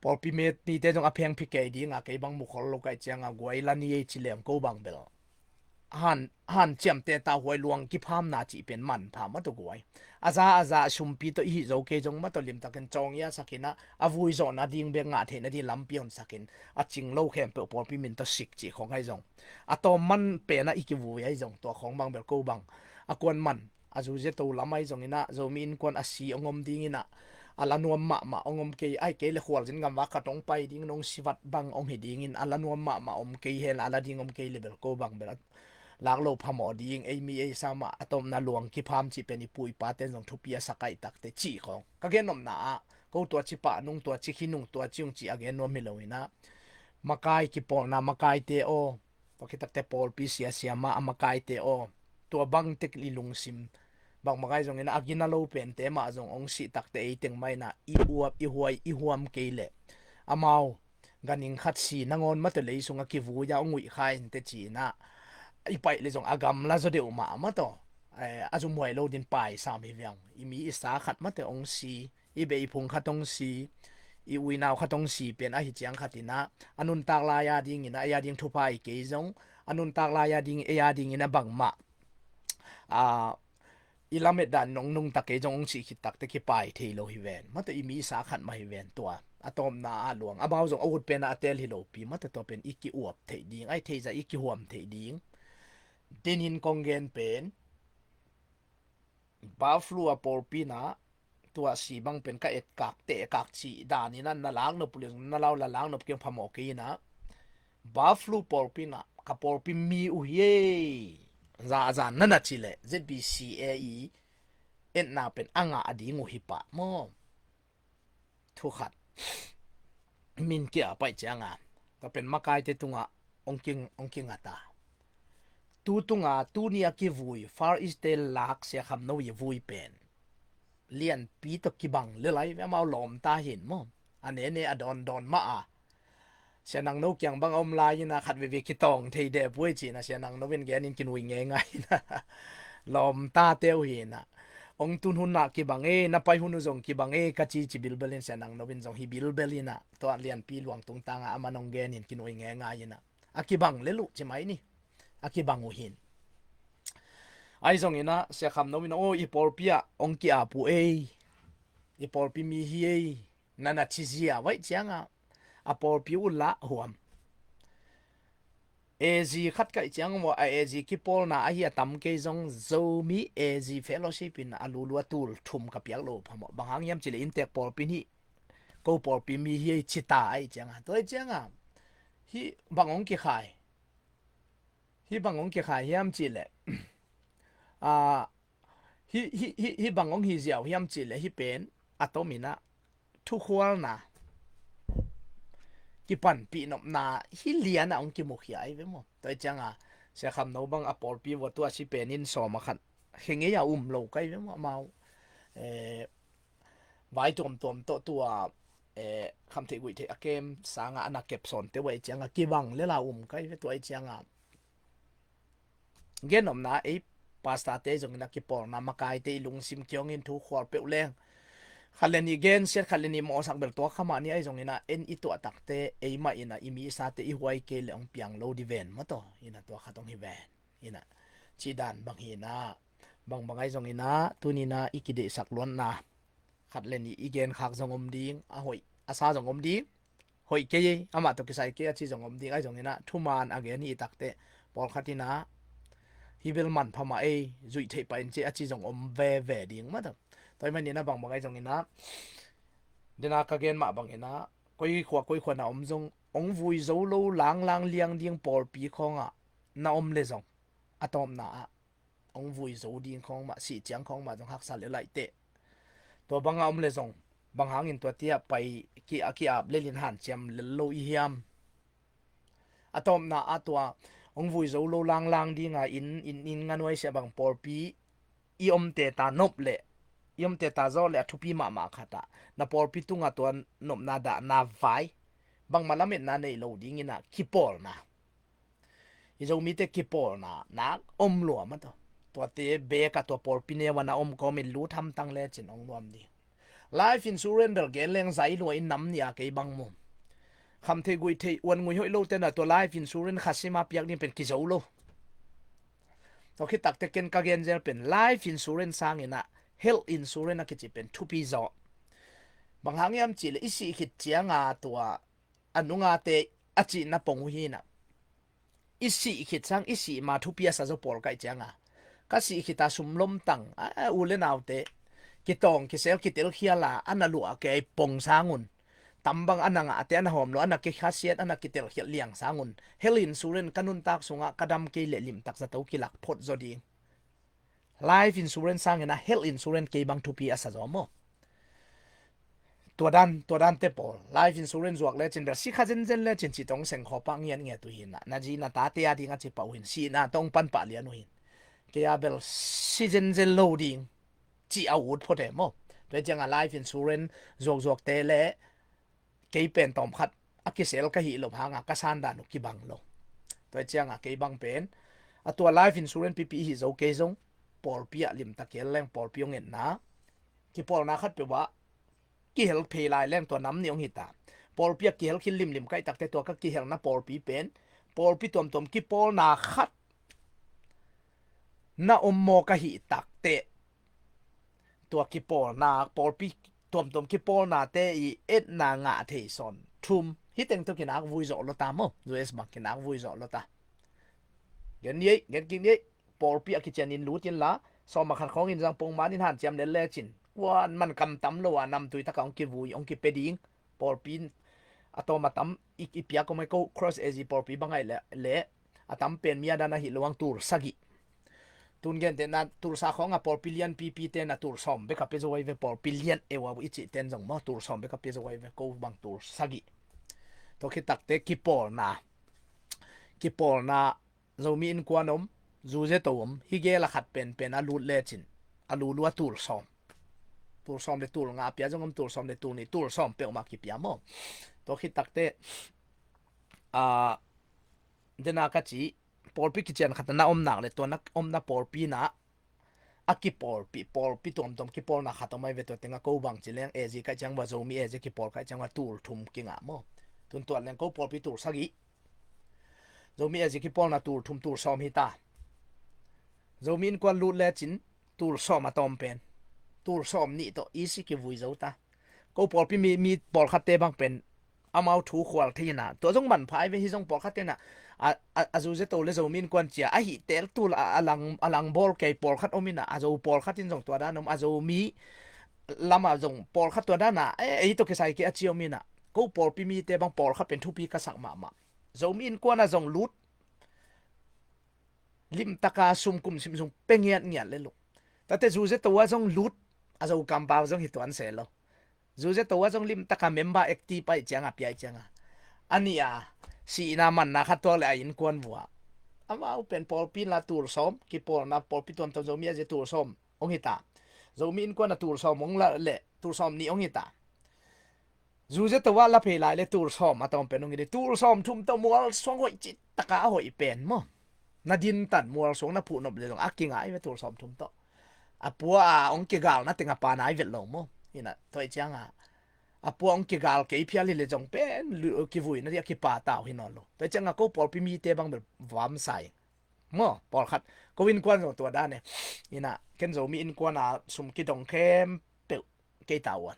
Pawlpi mite zong a phengphi kei ding a, kei bang mukhol lo kai ciang a guai la ni ei ci leng ko bang bel. Han, hanciamte ta huai luang kiphamna cih pen manpha mah tawh guai. A za a za sumpi tawh i hih zo kei zong mah tawh limtakin cawng ia sakin ah, a vui zawhna ding bek ngah theihna ding lampi hon sakin, a cing lo khempeuh pawlpi min tawh sik cih khawng hai zong. A tawm man pen ah i kivui ahi zong tua khawng bang bel ko bang. A kuan man a zuzia to lam ahi zongin ah, Zomi innkuan a si hong om dingin ah, a la nuam mahmah hong om kei, ai kei le khualzin gamvak khat hong pai ding, nong sivat bang hong hi dingin, a la nuam mahmah om kei hen, a la ding om kei le bel ko bang bel. Lak lo phamawh ding, ei mi ei sa mah, a tawpna luang kipham cih pen i pu i paten zong thupi a sa kaih takte cih khawng. Ka gen nopna ah, ko tua ci pah nung, tua ci khi nung, tua ci ung cih a gen nuam hi lo in ah. Makai kipawlna, makaite aw. Tua khit takte pawlpi siasia mah a makaite aw. Tua bang tek i lungsim. Bangbang ahi zongin a gina lo pente mah zong hong sih takte ei teng mah in ah i uap, i huai, i huam kei leh. Amau, ganhing khat si nangawn mah tawh lei sungah kivui a hong uih kha in teh ci in ah. I paih le zong a gamla zaw deuh mah mah tawh. Eh, a zumhuai lo din paisam hi viang. I mi i sa khat mah tawh hong si. I beh i phung khat hong si, i uinau khat hong si pen ahi ciang khat in ah, a nuntak lai a dingin ah, ei a ding thupha i kei zong, a nuntak lai a ding, ei a dingin ah bangmah. A, i lamet dan nong nungta kei zong hong sih khit takte kipai thei lo hi ven. Mah tawh i mi i sa khat mah hi ven tua. A tawpna a luang. Amau zong a ut pen ah a tel hi lo pi. Mah tawh tua pen i kiuap theih ding. Ai theih zah i kihuam theih ding. Denin kong gen pen. Buffalo a pawlpi in ah, tua si bang pen ka etkak, teh etkak cih dan in ah, na lak nop uh le zong, na lau la lak nop kei phamawh kei in ah. Buffalo pawlpi in ah, ka pawlpi mi uh hi ei. Za a zan na na ci leh, Z B C A i etna pen a ngah a ding uh hi pah maw. Thu khat. Min kia pai ciang a. Tua pen makaite tungah hong king, hong kingat a. Tu tungah, tuni a kivui, Far East te lak Sia Kham No i vui pen. Lianpi tawh kibang le lai, amau lawm ta hin maw. A nene a dawn dawn mah a. Sia Nang No kiang bang a om lai in ah khat veve kitawng thei deh puai ci in ah Sia Nang No in gen in kinui ngeingai in ah. Lawm ta teu hi in ah. Hong tun hun ah kibang e, na pai hun uh zong kibang e, ka ci ci bilbel in Sia Nang No in zong hi bilbel in ah. Tua lianpi luang tungtang ah a man hong gen in kinui ngeingai in ah. A kibang le luh ci mai ni. A kibang uh hin. Ahi zongin ah Sia Kham No in ah, aw i pawlpi ah hong ki-ap uh ei. I pawlpi mi hi ei. Na na ci zia vaih ciang a, a pawlpi uh lah huam. A Z khat kaih ciang maw, a A Z kipawlna ahi a tam kei zong Zomi A Z fellowship in a lulu a tul thum ka piak lo phamawh. Bang hang hiam ci leh inntek pawlpi nih, ko pawlpi mi hi ei ci ta ahi ciang a. Tua ahi ciang a, hih bang hong kikhai. Hih bang hong kikhai hiam ci leh. A, Hih, hih, hih, hih bang hong hi ziau hiam ci leh hih pen a tom in ah thukhualna kipanpih nopna hih lian ah hong kimukhia ahi ve maw. Tua ahi ciang a Sia Kham No bang a pawlpi vua tua si pen in sawm a khat khe ngei a um lo kai ve maw amau. Eh, vai tuamtuam tawh tua, eh, khamtheih guihtheih a kem sang a a na kep sawnte uh ahi ciang a kibang le la um kai ve tua ahi ciang a. Gen nopna ei pastor te zongin a kipawlna makaite i lungsim kiangin thu khual peuh leng. Khat le nih gen siat khat le nih mawhsak bel tua kha mah ni ahi zongin a en i tuah takte ei mah in a i mi i sate i huai kei le hong piang lo di ven maw taw. In a tua khat hong hi ven. In a cih dan bang hi in a bangbang ahi zongin a tuni in a i kideihsak luatna. Khat le nih i genkhak zong om ding, a hoih, a sa zong om ding. Hoih kei, amah tawh kisai kei a ci zong om ding, ahi zongin a, thuman a gen hi i takte, pawlkhat in a, hi bel manpha mah ei, zuih theih pah in ci a ci zong om veve ding, mah tawh. Tua ahih manin a bangbang ahi zongin a, dena ka gen mah bangin a, koi khua, koi khua na om zong, hong vui zo lo, langlang liang ding pawlpi khawngah, na om le zong, a tawpna ah, hong vui zo ding khawng mah, sih ciang khawng mah zong haksa le laih teh. Tua banga om le zong, bang hangin tua tia pai ki, a ki-ap lelin hanciam lel lo i hiam? A tawpna ah tua hong vui zo lo langlang dinga inn, inn, inn nganuaisiah bang pawlpi i omte ta nop leh, i omte ta zawh leh a thupi mahmah khat ah na pawlpi tungah tua nopna dahna vai bangmah lametna nei lo dingin ah kipawlna. I Zomite kipawlna nak om lua mah tawh. Tuate beek ah tua pawlpi neu ah na om kawmin lut hamtang lecin hong nuam ding. Life insurance bel gen leng zai lua in nam nih a kei bang mu. Kham thei guih thei uan ngui hoih lote na tua life insurance kha sima piak ding pen kizo lo. Tua khit takte ken ka gen zel pen life insurance sangin ah health insurance a kici pen thupi zaw. Bang hang hiam cih leh i sih khit cianga tua a nungate a cihna pong uh hi na. I sih khit sang i sih ma thupi a sa zaw pawl kaih cianga. Ka sih khit a sum lomtang a, a u le naute kitawng kisel kitelkhial a, a na luah kei pong sangun. Tam bang a na ngahte a na hawm lo, a na kikhasiat, a na kitelkhiat liang sangun. Health insurance ka nuntak sungah ka dam kei leh limtak zato kilak phot zaw ding. Life insurance sangin a health insurance kei bang thupi a sa zaw maw? Tua dan, tua dante pawl. Life insurance zuak lecin bel si kha zenzen lecin cih tawh hong seng khawpa ngiatngiat uh hi na. Na zi na tate a ding a ci pah uh hin. Sihna tawh hong pan pah lian uh hin. Kei a bel si zenzen lo ding cih a ut phot e maw? Tua cianga life insurance zuakzuakte le kei pen tawm khat a kisel ka hih loh hanga ka san dan uh kibang lo. Tua cianga kei bang pen a tua life insurance pipi i hih zo kei zong pawlpi ah limtak kihel leng pawlpi hong etna. Kipawlna khat peuh ah kihel phei lai leng tua nam nih hong hita. Pawlpi ah kihel khit limlim kaih takte tua ka kihelna pawlpi pen pawlpi tuamtuam kipawlna khat na om maw ka hih takte. Tua kipawlna, pawlpi tuamtuam kipawlnate i etna ngah thei sawn thum. Hi teng tawh kinak vui zawh lo ta maw? U S bang kinak vui zawh lo ta. Gen ni ei, gen kik ni ei. Pawlpi a kician in lut inla sawm a khat khawngin zang pongman in hanciam lel lecin kuan man kam tam lo a namtui taka hong kivui hong kipia ding. Pawlpi a tawm a tam i, i piak om ai ko Cross A Z pawlpi bang ai le, le a tam pen mi a dan ahi lo ang tul sagih. Tun gentehna tulsa khawng a pawlpi lian pipi ten a tul sawm bek a pia zo ai ve, pawlpi lian eu a i cih ten zong maw tul sawm bek a pia zo ai ve, ko bang tul sagih. Tua khit takte kipawlna, kipawlna Zomi innkuan om, zu ze to om, hi gel a khat penpen a lut lecin a lulu a tul sawm. Tul sawm le tul nga pia zong om, tul sawm le tul nih, tul sawm peuhmah kipia maw? Tua khit takte a, dena ka ci pawlpi kician khat na om nak le tua na omna pawlpi na a kipawlpi, pawlpi tuamtuam kipawlna khat om ai ve, tua tenga ko bang ci leng A Z kaih ciang va Zomi A Z kipawl kaih ciang va tul thum kingah maw? Tun tuat leng ko pawlpi tul sagih. Zomi A Z kipawlna tul thum tul sawm hi ta. Zomi innkuan lut lecin tul sawm a tawm pen tul sawm nih tawh i si kivui zo ta. Ko pawlpi mi, mi pawlkhatte bang pen amau thu khual thei ina tua zong manpha ai ve, hi zong pawlkhatte na a, a, a zu ze to le Zomi innkuan cia ahi tel tul a, a lang, a lang bawl kei pawlkhat om ina a zo pawlkhat in zong tua dan om, a Zomi lama zong pawlkhat tua dan a e, ei tawh kisai kei a ci om ina ko pawlpi mite bang pawlkhat pen thupi ka sak mahmah. Zomi innkuan a zong lut limtaka sum kum simsung pe ngiatngiat le lo. Tate zu ze to a zong lut a zo kampau zong hi tuan se lo. Zu ze to a zong limtaka member active ai cianga piai cianga a nih a sihna manna khat tuak le a innkuan vua amau pen pawlpi la tul sawm kipawlna pawlpi tuamtuam Zomi A Z tul sawm hong hita. Zomi innkuan a tul sawm hong la le tul sawm nih hong hita. Zu ze to a la phei lai le tul sawm a tawm pen hong hi ding. Tul sawm thum tawh mual suang hoih cit taka a hoih pen maw? Na dintan mual suang na phuhnop le zong a kingai ve tul sawm thum tawh. A pua a hong kigalna teng a pa nai vet lo maw? Ina toi cianga a pua hong kigal kei phial hi le zong pen lu- kivuina dih a kipa tau hi nawn lo. Toi cianga ko pawlpi mite bang bel vam sai maw? Pawlkhat ko innkuan zong tua dan e. Ina ken Zomi innkuan a sum kidong khempeuh kei ta uan.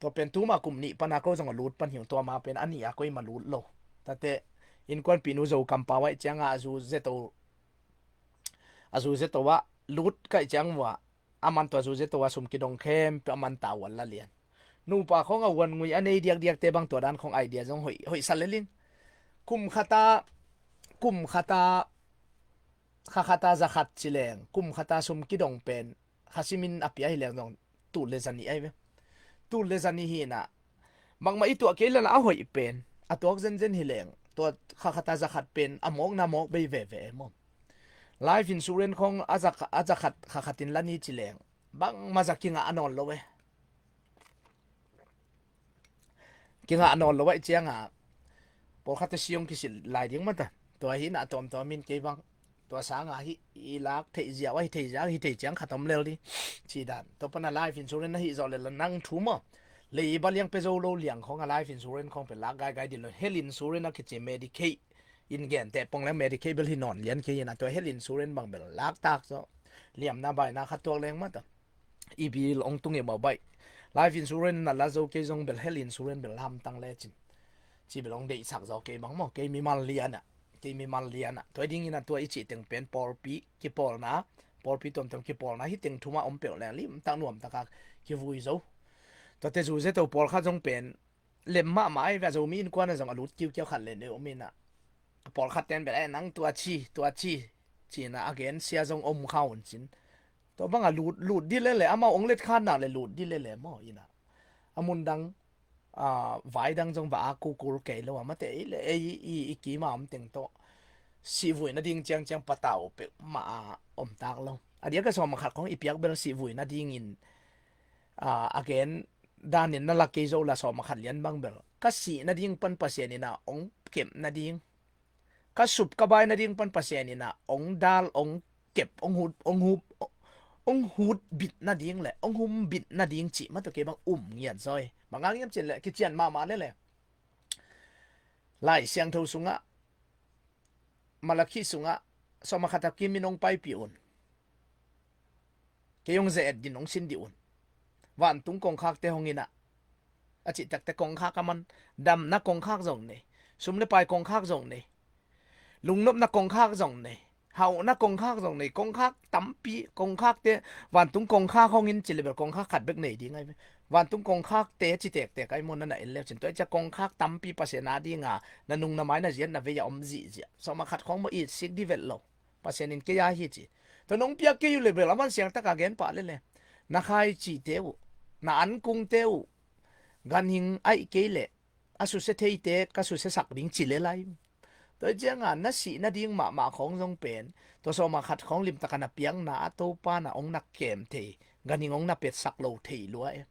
Tua pen tuma kum nih pana ko zong a lut pan hiung tua ma pen a nih a ko ima lut lo. Tate innkuanpihnu zo kampau aih cianga a zu ze to a zu ze to ah lut kaih ciang vua a man tua zu ze to a sum kidong khempeuh a man ta uan la lian. Nupa khawng a uan ngui a nei diakdiakte bang tua dan khawng idea zong hoih, hoih sa lelin. Kum khata, kum khata, kha khata za khat ci leng kum khata sum kidong pen kha simin a pia hi leng zong tul le zani ai ve. Tul le zani hi na bangmah i tuah kei lala a hoih pen a tuak zenzen hi leng tua kha khat a za khat pen a mawkna mawk bei veve e maw. Life insurance khawng a za kha- a za khat kha khat in la ni ci leng bangmah za kingah a nawn lo e. Kingah nawn lo ahih ciangah pawlkhatte si hong kisil lai ding mata. Tua hi na a tuamtuam in kei bang tua sangah hi i lak theih ziau a hi thei ziau hi thei ciang khat om lel ding ci dan. Tua pana life insurance na hih zawh lel nang thu maw. Leiba liang pia zo lo liang khawng a life insurance khawng pe lak gaigai ding lo. Health insurance a kici Medicaid in gen teh pong leng Medicaid bel hi nawn lian kei in a tua health insurance bang bel lak tak zo. Liamna baina khat tuak leng mata. I bil ong tung i mau baih. Life insurance na la zo kei zong bel health insurance bel hamtang le cin. Ci bel ong deihsak zo kei bang maw kei mimal lian ah. Kei mimal lian ah. Tua ding in a tua i cih teng pen pawlpi kipawlna. Pawlpi tuamtuam kipawlna hi teng thuma om peuh le lim tak nuam taka kivui zo. Tuate zu ze to pawlkhat zong pen lem mahmah ai ve a Zomi innkuan a zong a lut kiukiau khat le ne om in a. A pawlkhat ten bel ai nang tua ci tua ci. Cina a gen sia zong om kha un cin. Tua bang a lut lut di lele amau ong let khan na le lut di lele maw in a. A mun dang a vai dang zong va a kukul kei lo a mate ei le ei i i kima om teng tawh. Sihvui nading ciangciang patau peuh ma a om tak lo. A dia ka sawm a khat khong i piak bel sihvui nading in a a gen danin na lak kei zo la sawm a khat lian bang bel ka sih nading pan Pasian in a ong kep nading ka sup ka bai nading pan Pasian in a ong dal ong kep ong hut ong hup ong hut bit nading le ong hum bit nading cih mata kei bang um ngiat zawi. Bang a ngiam cin le kician mahmah le le Lai Siangtho sungah Malakhi sungah sawm a khat a kim in ong paipih un. Kei ong ze-et din ong sin dih un. Vantung kongkhakte hong in a a cih takte kongkhak a man damna kongkhak zong nei. Sum le pai kongkhak zong nei. Lungnopna kongkhak zong nei. Hauhna kongkhak zong nei. Kongkhak tampi kongkhakte vantung kongkhak hong in ci le bel kongkhak khat bek nei ding ai ve. Vantung kongkhakte ci tektek ai maw na na en leu cin tua i cia kongkhak tampi Pasian a dinga na nung na mai na ziat na vei a om zihziah. Sawm a khat khong maw it sik di vet lo. Pasian in kei a hi ci. Tua nong piak kei uh le bel a man siang taka gen pah le le. Na khai cite uh. Na ankungte uh. Ganhing aih kei le. A susia theite ka susia sak ding ci le lai. Tua cianga na sih nading mahmah khawng zong pen. Tua sawma khat khawng limtaka na piakna a Topa na ong na kem thei. Ganhing ong na petsak lo thei lua e.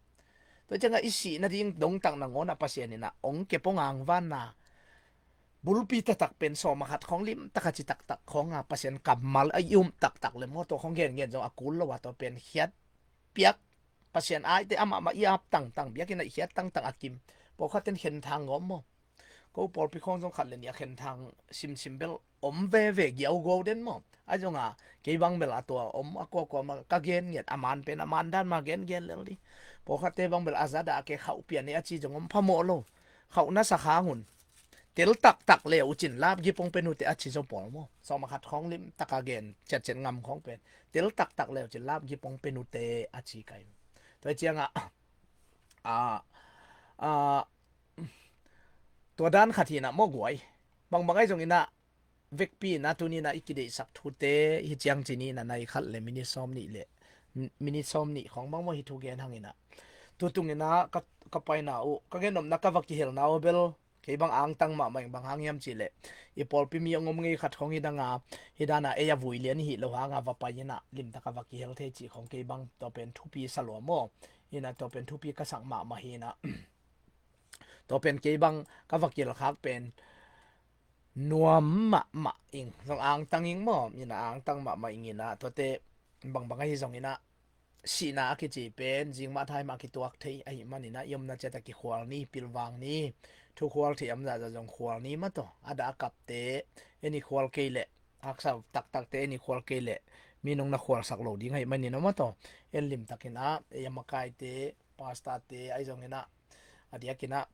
Tua cianga i sih nading dongtak na ngawna Pasian ina ong kepong angvanna. Bulpi taktak pen sawma khat khawng limtaka ci taktak khawnga Pasian kammal a i um taktak le maw tua khawng gengen zong a kul lo a tua pen khiat piak Pasian aite amah mah i ap tangtang biakinn a i khiat tangtang a kim. Pawlkhat ten khen thang ngawm maw? Ko pawlpi khawng zong khat le nih a khen thang simsim bel om veve giau go den maw? A zonga kei bang bel a tua om a kuakua ma ka gen ngiat a man pen a man dan ma gen gen lel ding. Pawlkhatte bang bel a zada a ke khauh pian e a ci zong om phamawh lo. Khauh na sa khang hun. Tel taktak le uh cin lap gipong pen uh te a ci zo pawl maw? Sawma khat khawng limtaka gen ciatciat ngam khawng pen. Tel taktak le uh cin lap gipong pen uh te a ci kai. Tua cianga a a tua dan khat hina maw guai. Bangbang ai zong ina vekpi ina tunina i kideihsak thute hi ciang cini ina nai khat le minit sawm nih le minit sawm nih khawng bang maw hi thu gen hang ina. Tutung ina ka, ka paina uh ka gen omna ka va kihelna uh bel kei bang angtang mahmah ing bang hang hiam cih leh i pawlpi mi a ngom ngei khat khawng hi danga hi dana ei a vui lian hi lo hanga va pai ina limtaka va kihel thei cih khawng kei bang tua pen thupi sa lua maw? Ina tua pen thupi ka sak mahmah hi ina tua pen kei bang ka va kilkhak pen nuam mahmah ing zong angtang ing maw? Ina angtang mahmah ing ina tuate bangbang ahi zong ina sihna a kici pen zingmah thaimah a kituak thei ahi manina i omna ciata kikhual ni pilvang ni thukhual thei amzahzah zong khual ni mataw a dah a kapte en i khual kei leh haksa taktakte en i khual kei leh mi nong na khualsak lo ding ahi manina mataw en limtakin a ei a makaite pastate ahi zongina a diakina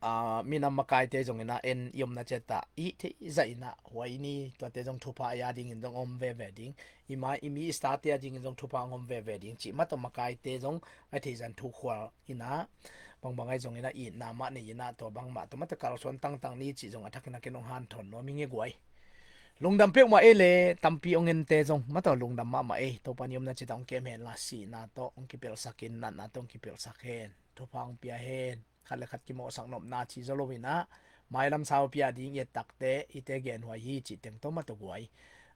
a, minam makaite zongina en i omna ciata i theih zaina huai ni tuate zong thupha a dingin zong om veve ding i mai i mi i state a dingin zong thupha a om veve ding cih mataw makaite zong a theihzan thukhual ina bangbang ai zongina itna mah nei ina tua bangmah tua mataw kalsuan tangtang ni cih zong a thakina ken ong hanthawn nuam hi nge guai. Lungdam peuhmah ei le tampi ong ente zong mataw lungdam mahmah ei Topa ni omna ciata ong kem hen la sihna tawh ong kipelsak in natna tawh ong kipelsak hen thupha ong pia hen. Khat le khat kimawhsak nopna ci zo lo ina mailam saupi a ding i et takte i te genhuai hi cih teng tawh mah tawh guai,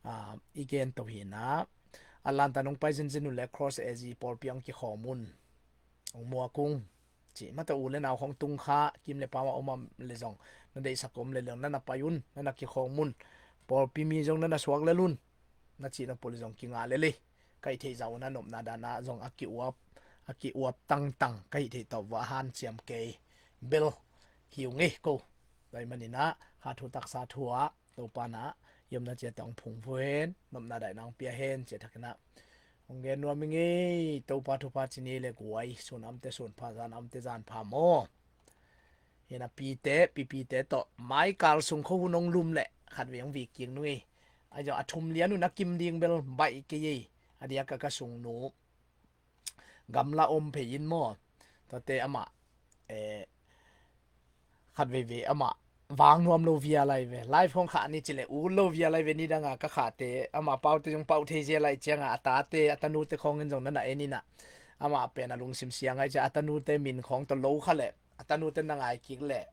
ah, i gen to hi na. Atlanta nong pai zenzen uh le Cross A Z pawlpi hong kikhawm un, hong muak ung. Cih mah tawh u le nau khawng tung kha, kim le pau a om a le zong, na deihsak om le leng na na pai un, na na kikhawm un. Pawlpi mi zong na na suak lel un, na cih na pulh zong kingah lel hi. Ka hih theih zah un a nopna dan ah zong a ki-uap, a ki-uap tangtang ka hih theih tawh va hanciam kei bel hi ung ei ko. Tua ahih manin ah kha thu taksa thu ah Topa na i omna ciat tawh hong phungvuh hen, nopna daihna hong pia hen ci-a thakin ah hong gen nuam ing ei. Topa thupha ci ni le guai, sun a omte sun pha, zan a omte zan pha maw. Hi na pite, pipite tawh maikal sung khua hun hong lum leh khatvei hong vik kik nung ei. Ahi zong a thum lian un a kim ding bel baih kei ei. A diak a ka sungnu gamla om phei in maw. Tuate amah, eh, khat veivei amah vang nuam lo vial lai ve. Live khawng khah ni ci leh ut lo vial lai ve. Nidang a ka khahte amah paute zong pau thei zel lai ciang a, a tate, a tanute khawng in zong na na en in ah, amah pen a lungsim siang ai ciang a, tanute min khawng tawh lo kha leh, a tanute na ngai kik leh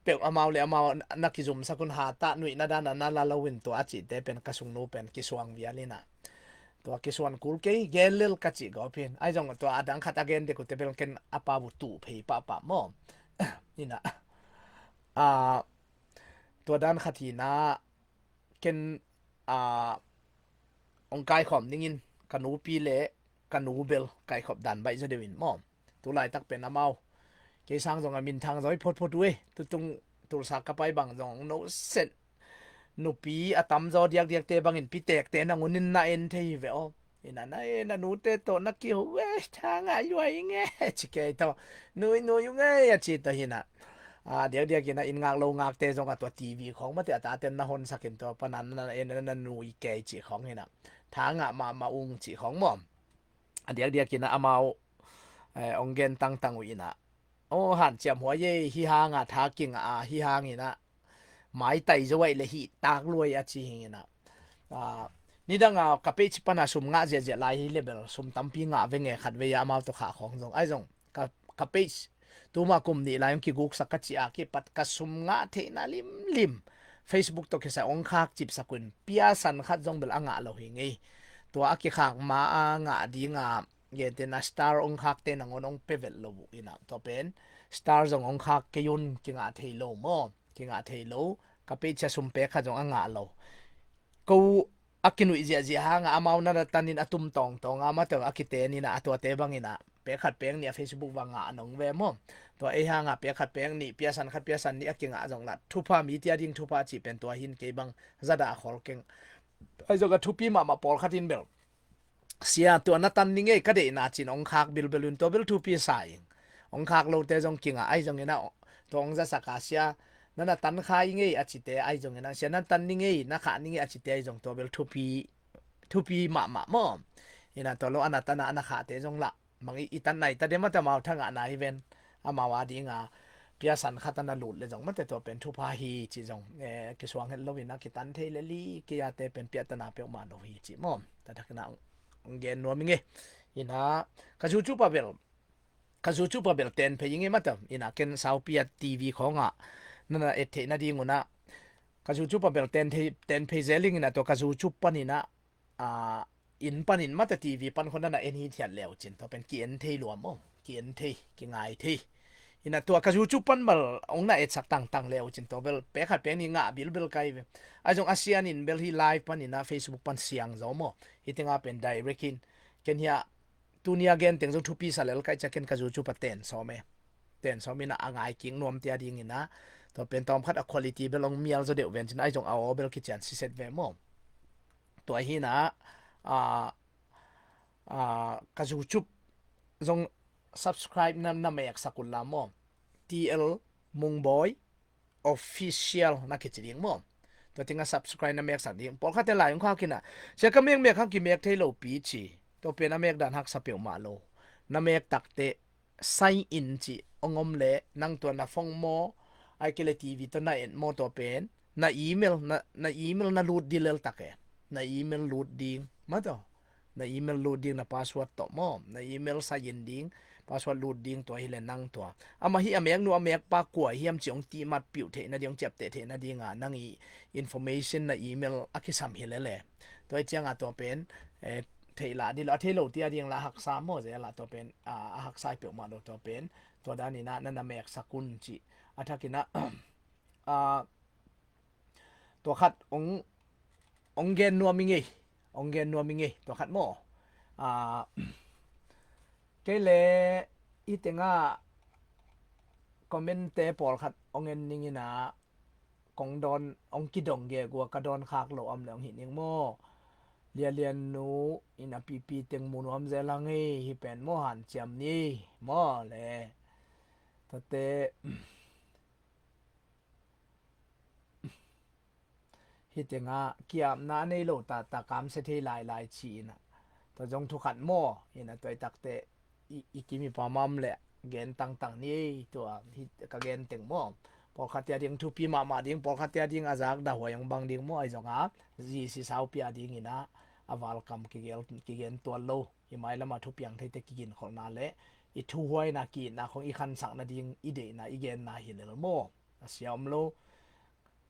peuh amau le amau na kizumsak un, hatah nuihna dan a na la lo in, tua a cihte pen ka sungnu pen kisuang vial in ah, tua kisuan kul kei, gen lel ka cih gawp hi. Ahi zong tua a dang khat a gen dek uh te bel ken a pau uh tuh phei pahpah maw. In ah, ah, tua dan khat hi na, ken, ah, hong kaikhawm dingin ka nupi le ka nu bel kaikhop dan baih zaw deuh in maw. Tu laitak pen amau, kei sang zong a minthang zaw hi photphot uh ei. Tutung Tulsa ka pai bang zong no set nupi a tamzaw diakdiakte bangin pitekte nangun in na en thei hi ve aw. In ah na en a, nute tawh na kiho ve, tha ngah lua ing e ci kei tawh, nui nui ung e a ci tawh hi na. A diakdiak in ah inn ngak lo ngakte zong a tua TV khawng mate a taten na honsak in tua pan a na en na nui kei cih khawng hi na, tha ngah mahmah ung cih khawng maw. A diakdiak in ah amau, eh, hong gen tangtang uh in ah, aw hanciam huai ei, hih hang a tha kingah a, hih hang in ah maitai zo aih le hih tak luai a ci hi in ah. Ah, nidang a ka page pan a sum ngah ziahziah lai hi le bel sum tampi ngah veng e, khatvei a amau tawh khah khawng zong. Ahi zong ka, ka page tuma kum nih lai hong kiguksak ka cih a kipat ka sum ngah theihna limlim Facebook tawh kisai hong khak cipsak un, piasan khat zong bel a ngah lo hi ngei. Tua a kikhak ma a ngah ding a, gentehna star hong khakte nangawn hong pia vet lo uh in ah, tua pen star zong hong khak kei un, kingah thei lo maw. Kingah thei lo, ka page a sum pek khat zong a ngah lo. Ko a kinuih ziahziah hang a amau na na tan in a tum tawngtawng a, amau tawh a kiten in ah, a tuate bang in ah pek khat pek nih a Facebook va ngah nong ve maw. Tua ei hang a pek khat pek nih, piasan khat piasan nih a kingah zong lah thupha, mi tia ding thupha cih pen tua hi in, kei bang za dah a khol keng. Ahi zong a thupi mahmah pawlkhat in bel, sia, tua na tan ning ei, ka deihna cin hong khak bilbel un, tua bel thupi sa ing. Hong khak lote zong kingah, ahi zongin ah tua hong zasak a, sia, na na tan kha ing ei a cite, ahi zongin ah sia, na tan ning ei, na khah ning ei a cite, ahi zong tua bel thupi, thupi mahmah maw. In ah tua lo a na tan a, a na khahte zong lah mang i, i tan nai ta de mate, amau tha ngah nai ven. Amau a ding a piasan khat a na lut le zong mate tua pen thupha hi cih zong, eh, kisuang het lo in ah kitan thei le li, kei a te pen piahtana peuhmah lo hi cih maw. Tua thakin ah hong gen nuam ing e. In ah ka YouTube a bel, ka YouTube a bel ten phei ing e mate. In ah ken saupi a TV khawng ah na na et theih nading un ah ka YouTube a bel ten thei, ten phei zel ing in ah, tua ka YouTube pan in ah, ah, inn panin mate TV pan khawng na na en hithiat le uh cin, tua pen ki-en thei lua maw, ki-en thei, kingai thei. In ah tua ka YouTube pan bel hong na etsak tangtang le uh cin, tua bel pek khat pek nih ngah bilbel kai ve. Ahi zong a sian in bel hih live pan in ah Facebook pan siang zaw maw. Hih teng a pen direct in, ken hiah tuni a gen teng zong thupi sa lel kai ciang ken ka YouTube a ten sawm e. Ten sawm in ah a ngai kik nuam tia ding in ah, tua pen tawm khat a quality bel hong mial zaw deuh ven cin, ahi zong a aw bel kician siset ve maw. Tua hi in ah, ah, ah, ka YouTube zong subscribe na, na meksak un la maw. T L Mungbawi Official na kici ding maw. Tua teng a subscribe na meksak ding. Pawlkhatte lai hong khak in ah, sia, ka mekmek hang kimek thei lo pi ci. Tua pen a mek dan haksa peuhmah lo. Na mek takte sign in cih hong om leh, nang tua na phone maw, ahih kei leh TV tawh na et maw, tua pen na email, na, na email na lut ding lel tak e. Na email lut ding mate. Na email lut ding, na password tawh maw, na email sign in ding, Password lut ding tua hi le nang tua. Amah hi a mek nu a mek pa kua hiam ci hong tihmat piuh theih nading, hong ciapteh theih nadinga nang i information na email a kisam hi le le. Tua hi cianga tua pen, eh, theih lah dih lo, a thei lo tia ding lah haksa maw, zia lah tua pen, a, a haksa i peuhmah lo tua pen. Tua daninah na na meksak un ci. A thakinah, a, tua khat ong, ong gen nuam i ngei, ong gen nuam i ngei, tua khat maw. A, kei le i tengah comment-te pawlkhat ong en ninginah kong dawn, ong kidong gek uh a ka dawn khak lo om le ong hih ning maw. Lianlian nu in a pipi teng mu nuam zel hang hi, hi pen maw hanciam ni maw le. Tate hi tengah kiapna a nei lo ta, ta kamsia thei lailai ci inah. Tua zong thukhat maw inah tua i takte i, i kim i pamam le gen tangtang ni ei tua hi ka gen teng maw. Pawlkhat tia ding thupi mahmah ding, pawlkhat tia ding a zak dah huai hong bang ding maw, ai zonga zisi saupi a dinginah a valkam kigel, kigen tuan lo. I mailama thupiang theite kiginkholhna le i thuhuaina ki-itna khong i khansak nading i deihna i genna hi lel maw. A sia om lo.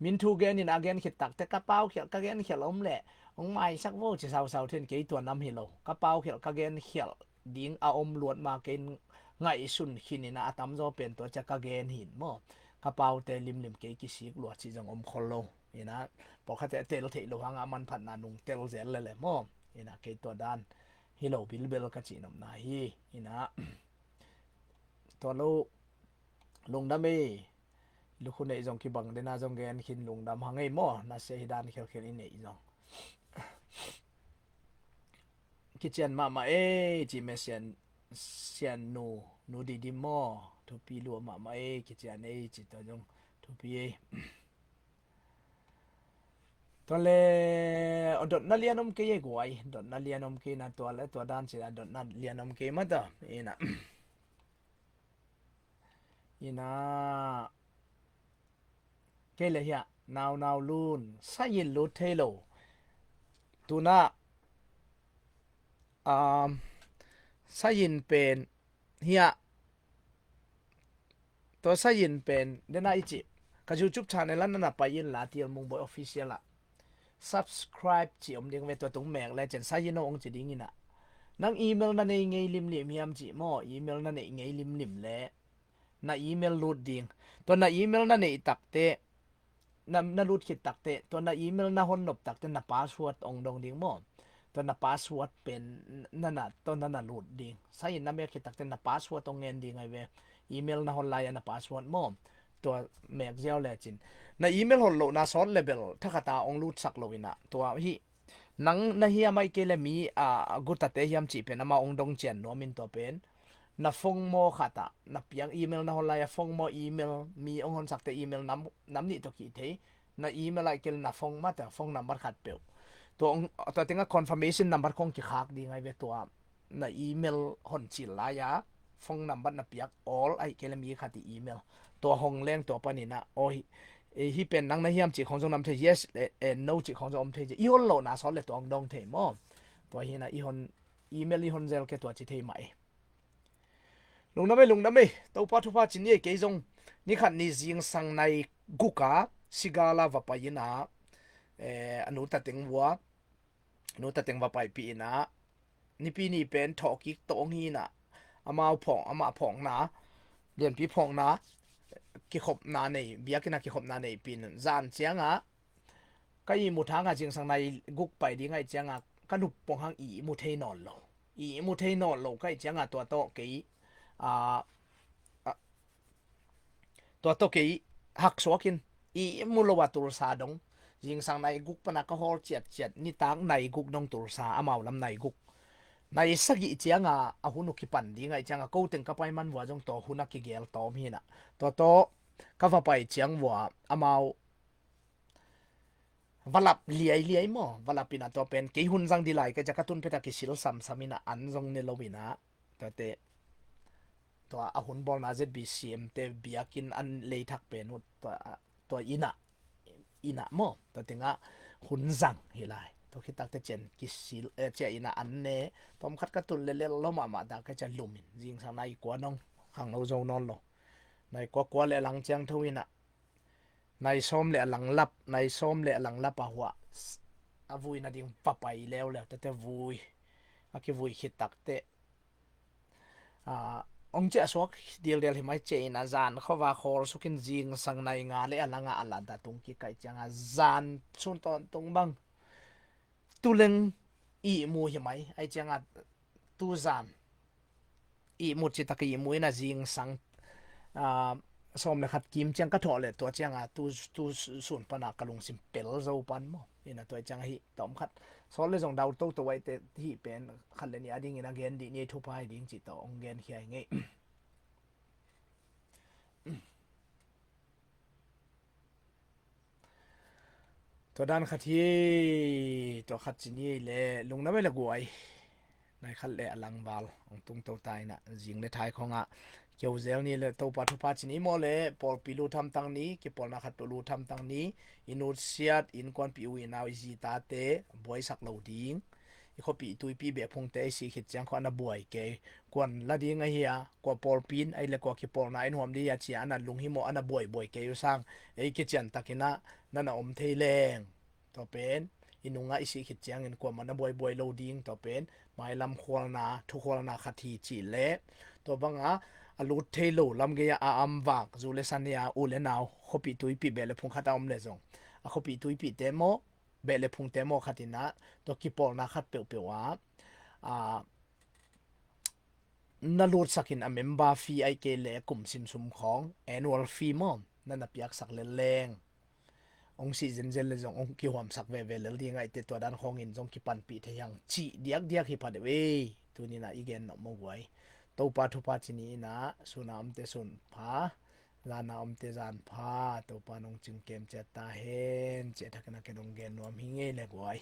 Min thu genin a gen khit takte ka paukhialh ka gen khialh om leh hong maisak vo ci sausau then kei tua nam hi lo. Ka paukhialh ka gen khialh ding a om luat ma kei ngaihsun khin inah a tamzaw pen tua cia ka gen hin maw. Ka paute limlim kei kisik lua ci zong om khol lo. Inah pawlkhatte a tel theih lo hanga manphatna nung tel zel lele maw. Inah kei tua dan hi lo bilbel ka cihnopna hi. Inah tua lo lungdam ei. Lukhu neih zong kibang dena zong gen khin lungdam hang ei maw, na sia hi dan khialkhial i neih zong. Kician mahmah ei ci me sian, sian nu, nu didi maw, thupi lua mahmah ei, kician ei ci tua zong thupi ei. Tua le, o dotna lian om kei ei guai, dotna lian om kei na tua le, tua dan ci la dotna lian om kei mata, ina. Ina kei le hiah naunau lun sayin lut thei lo. Tuna, um, sayin pen hiah, tua sayin pen dena i cih ka YouTube channel ah nana pai inla Tial Mung Boy Official ah subscribe ci om ding ve, tua tung mek le cen sayin aw ong ci ding ina. Nang email na nei ngei limlim hiam cih maw, email na neih ngei limlim le na email lut ding. Tua na email na neih takte, na, na lut khit takte, tua na email na hon nop takte na password ong dong ding maw. Tua na password pen na, na, tua na, na lut ding. Sayin na mek khit takte na password ong ngen ding ai ve. Email na hon lai-a na password maw. Tua mek ziau le cin. Na email hon loh na sawt le bel thakhata ong lutsak lo ina. Tua hi nang na hiam ai kei le mi a gutate hiam cih pen ama ong dong cian nuam in tua pen. Na phone maw khatah na piang email na hon lai-a phone maw email mi ong honsakte email nam, nam nih tawh kih thei. Na email ai kei le na phone mata phone number khat peuh. Tua, tua tengah confirmation number kong kikhak ding ai ve tua. Na email hon cil lai-a phone number na piak all ai kei le mi khat i email. Tua hong leng tua panina aw hi, eh, hi pen nang na hiam cih khong zong nam thei, yes, eh, eh, no cih khong zong om thei. I hon loh na sawt le tua ong dong thei maw. Tua hina i hon email i hon zel ke tua ci thei mah e. Lungdam e, lungdam e. Topa thupha cin ni e, kei zong ni khat ni zingsang nai guka sigala va pai ina, eh, a nu tateng vua, nu tateng va paipih ina, nipi ni pen thawhkik tawh ong hi ina, amau phawng, amah phawngna, lianpi phawngna, kikhopna nei, biakina kikhopna nei pin zan cianga, ka ihmu thanga zingsang nai guk pai ding ai cianga ka nup pong hang ihmu thei nawn lo. Ihmu thei nawn lo ka ih cianga tua tawh kei, a, a, tua tawh kei haksuakin ihmu lo a tulsa dong. Zingsang nai guk pana ka hawl ciatciat nitak nai guk dong tulsa amau lam nai guk. Nai sagih cianga a hun uh kipan ding ai cianga ko teng ka pai man vua zong tua hun a kigel tawm hina. Tua tawh ka va pai ciang vua amau valap liailiai maw, valap ina tua pen kei hun zang di lai ka cia ka tun peta kisil samsam ina an zong ne lo ina, tuate tua a hun bawlna Z B C M te biakin an leithak pen uh tua, tua ina, ina maw, tua tengah hun zang hi lai. Tua khit takte cian kisil, eh, ciah in ah an ne. Tawm khat ka tun leh lel lo mahmah ta ka ciah lum in. Zingsang nai kua nong khangno zo nawn lo. Nai kua kua leh a lang ciang tho in ah. Nai sawm leh a lang lap, nai sawm leh a lang lap a huah. A vui nading va pai leuleu tete vui. A kivui khit takte. Ah, ong ciah suak dialdial hi mai ciah in ah zan khuava khawl sukin zingsang nai nga leh a lang ah a la da tung kikaih ciang a zan sun tawntung bang. Tu leng ihmu hi mai, ai ciang a tu zan ihmu citak ihmu in a zingsang, ah, sawm leh khat kim ciang ka thawh leh tua ciang a tu, tu sun pan a ka lungsim pel zo pan maw. In a tua ciang a hi tawm khat. Sawl leh zong dau toto ai te hi pen khat leh nih a ding in a gen dih ni thupha hi ding ci tawh ong gen khia hi ngei. Tua dan khat hi, tua khat ci ni leh lungdam ei leh guai. Nai khat leh a lang val ong tung to ta in ah zing leh thai khong ah kio zel ni leh Topa thupha ci ni maw leh pawlpi lut hamtang ni, kipawlna khat peuh lut hamtang ni, i nutsiat, innkuanpih u i nau i zi tate buaisak lo ding. I khuapih tuipih beh phungte i sih khit ciang khua na buai kei. Kuan la ding ahi a, kua pawlpi in, ai leh kua kipawlna in huam ding a ci a, a na lunghimawh, a na buaibuai kei uh sang. Ei kician takin ah, na na om thei leng. Tua pen, i nungah i sih khit ciangin kuamah na buaibuai lo ding, tua pen, mailam khualna, thukhualna khat hi cih leh. Tua bangah, a lut thei lo lam gei ah a am vak, zu leh san hi a, u leh nau, khuapih tuipih beh leh phung khat a om leh zong. A khuapih tuipihte maw, beh leh phungte maw khat in ah, tua kipawlna khat peuhpeuh ah, ah, na lutsakin a member fee ai kei leh kum simsum khawng, annual fee maw, na na piaksak lel leng. Ong sih zenzen leh zong ong kihuamsak veve lel ding ai te tua dan khawngin zong kipanpih thei hang cih diakdiak hi pha deuh ei. Tuni in ah i gen nawh maw guai. Topa thupha ci ni in ah, sun a omte sun pha, zan a omte zan pha, Topa nong cing kem ciat ta hen, ciah thakin a ke dong gen nuam hi ngei leh guai.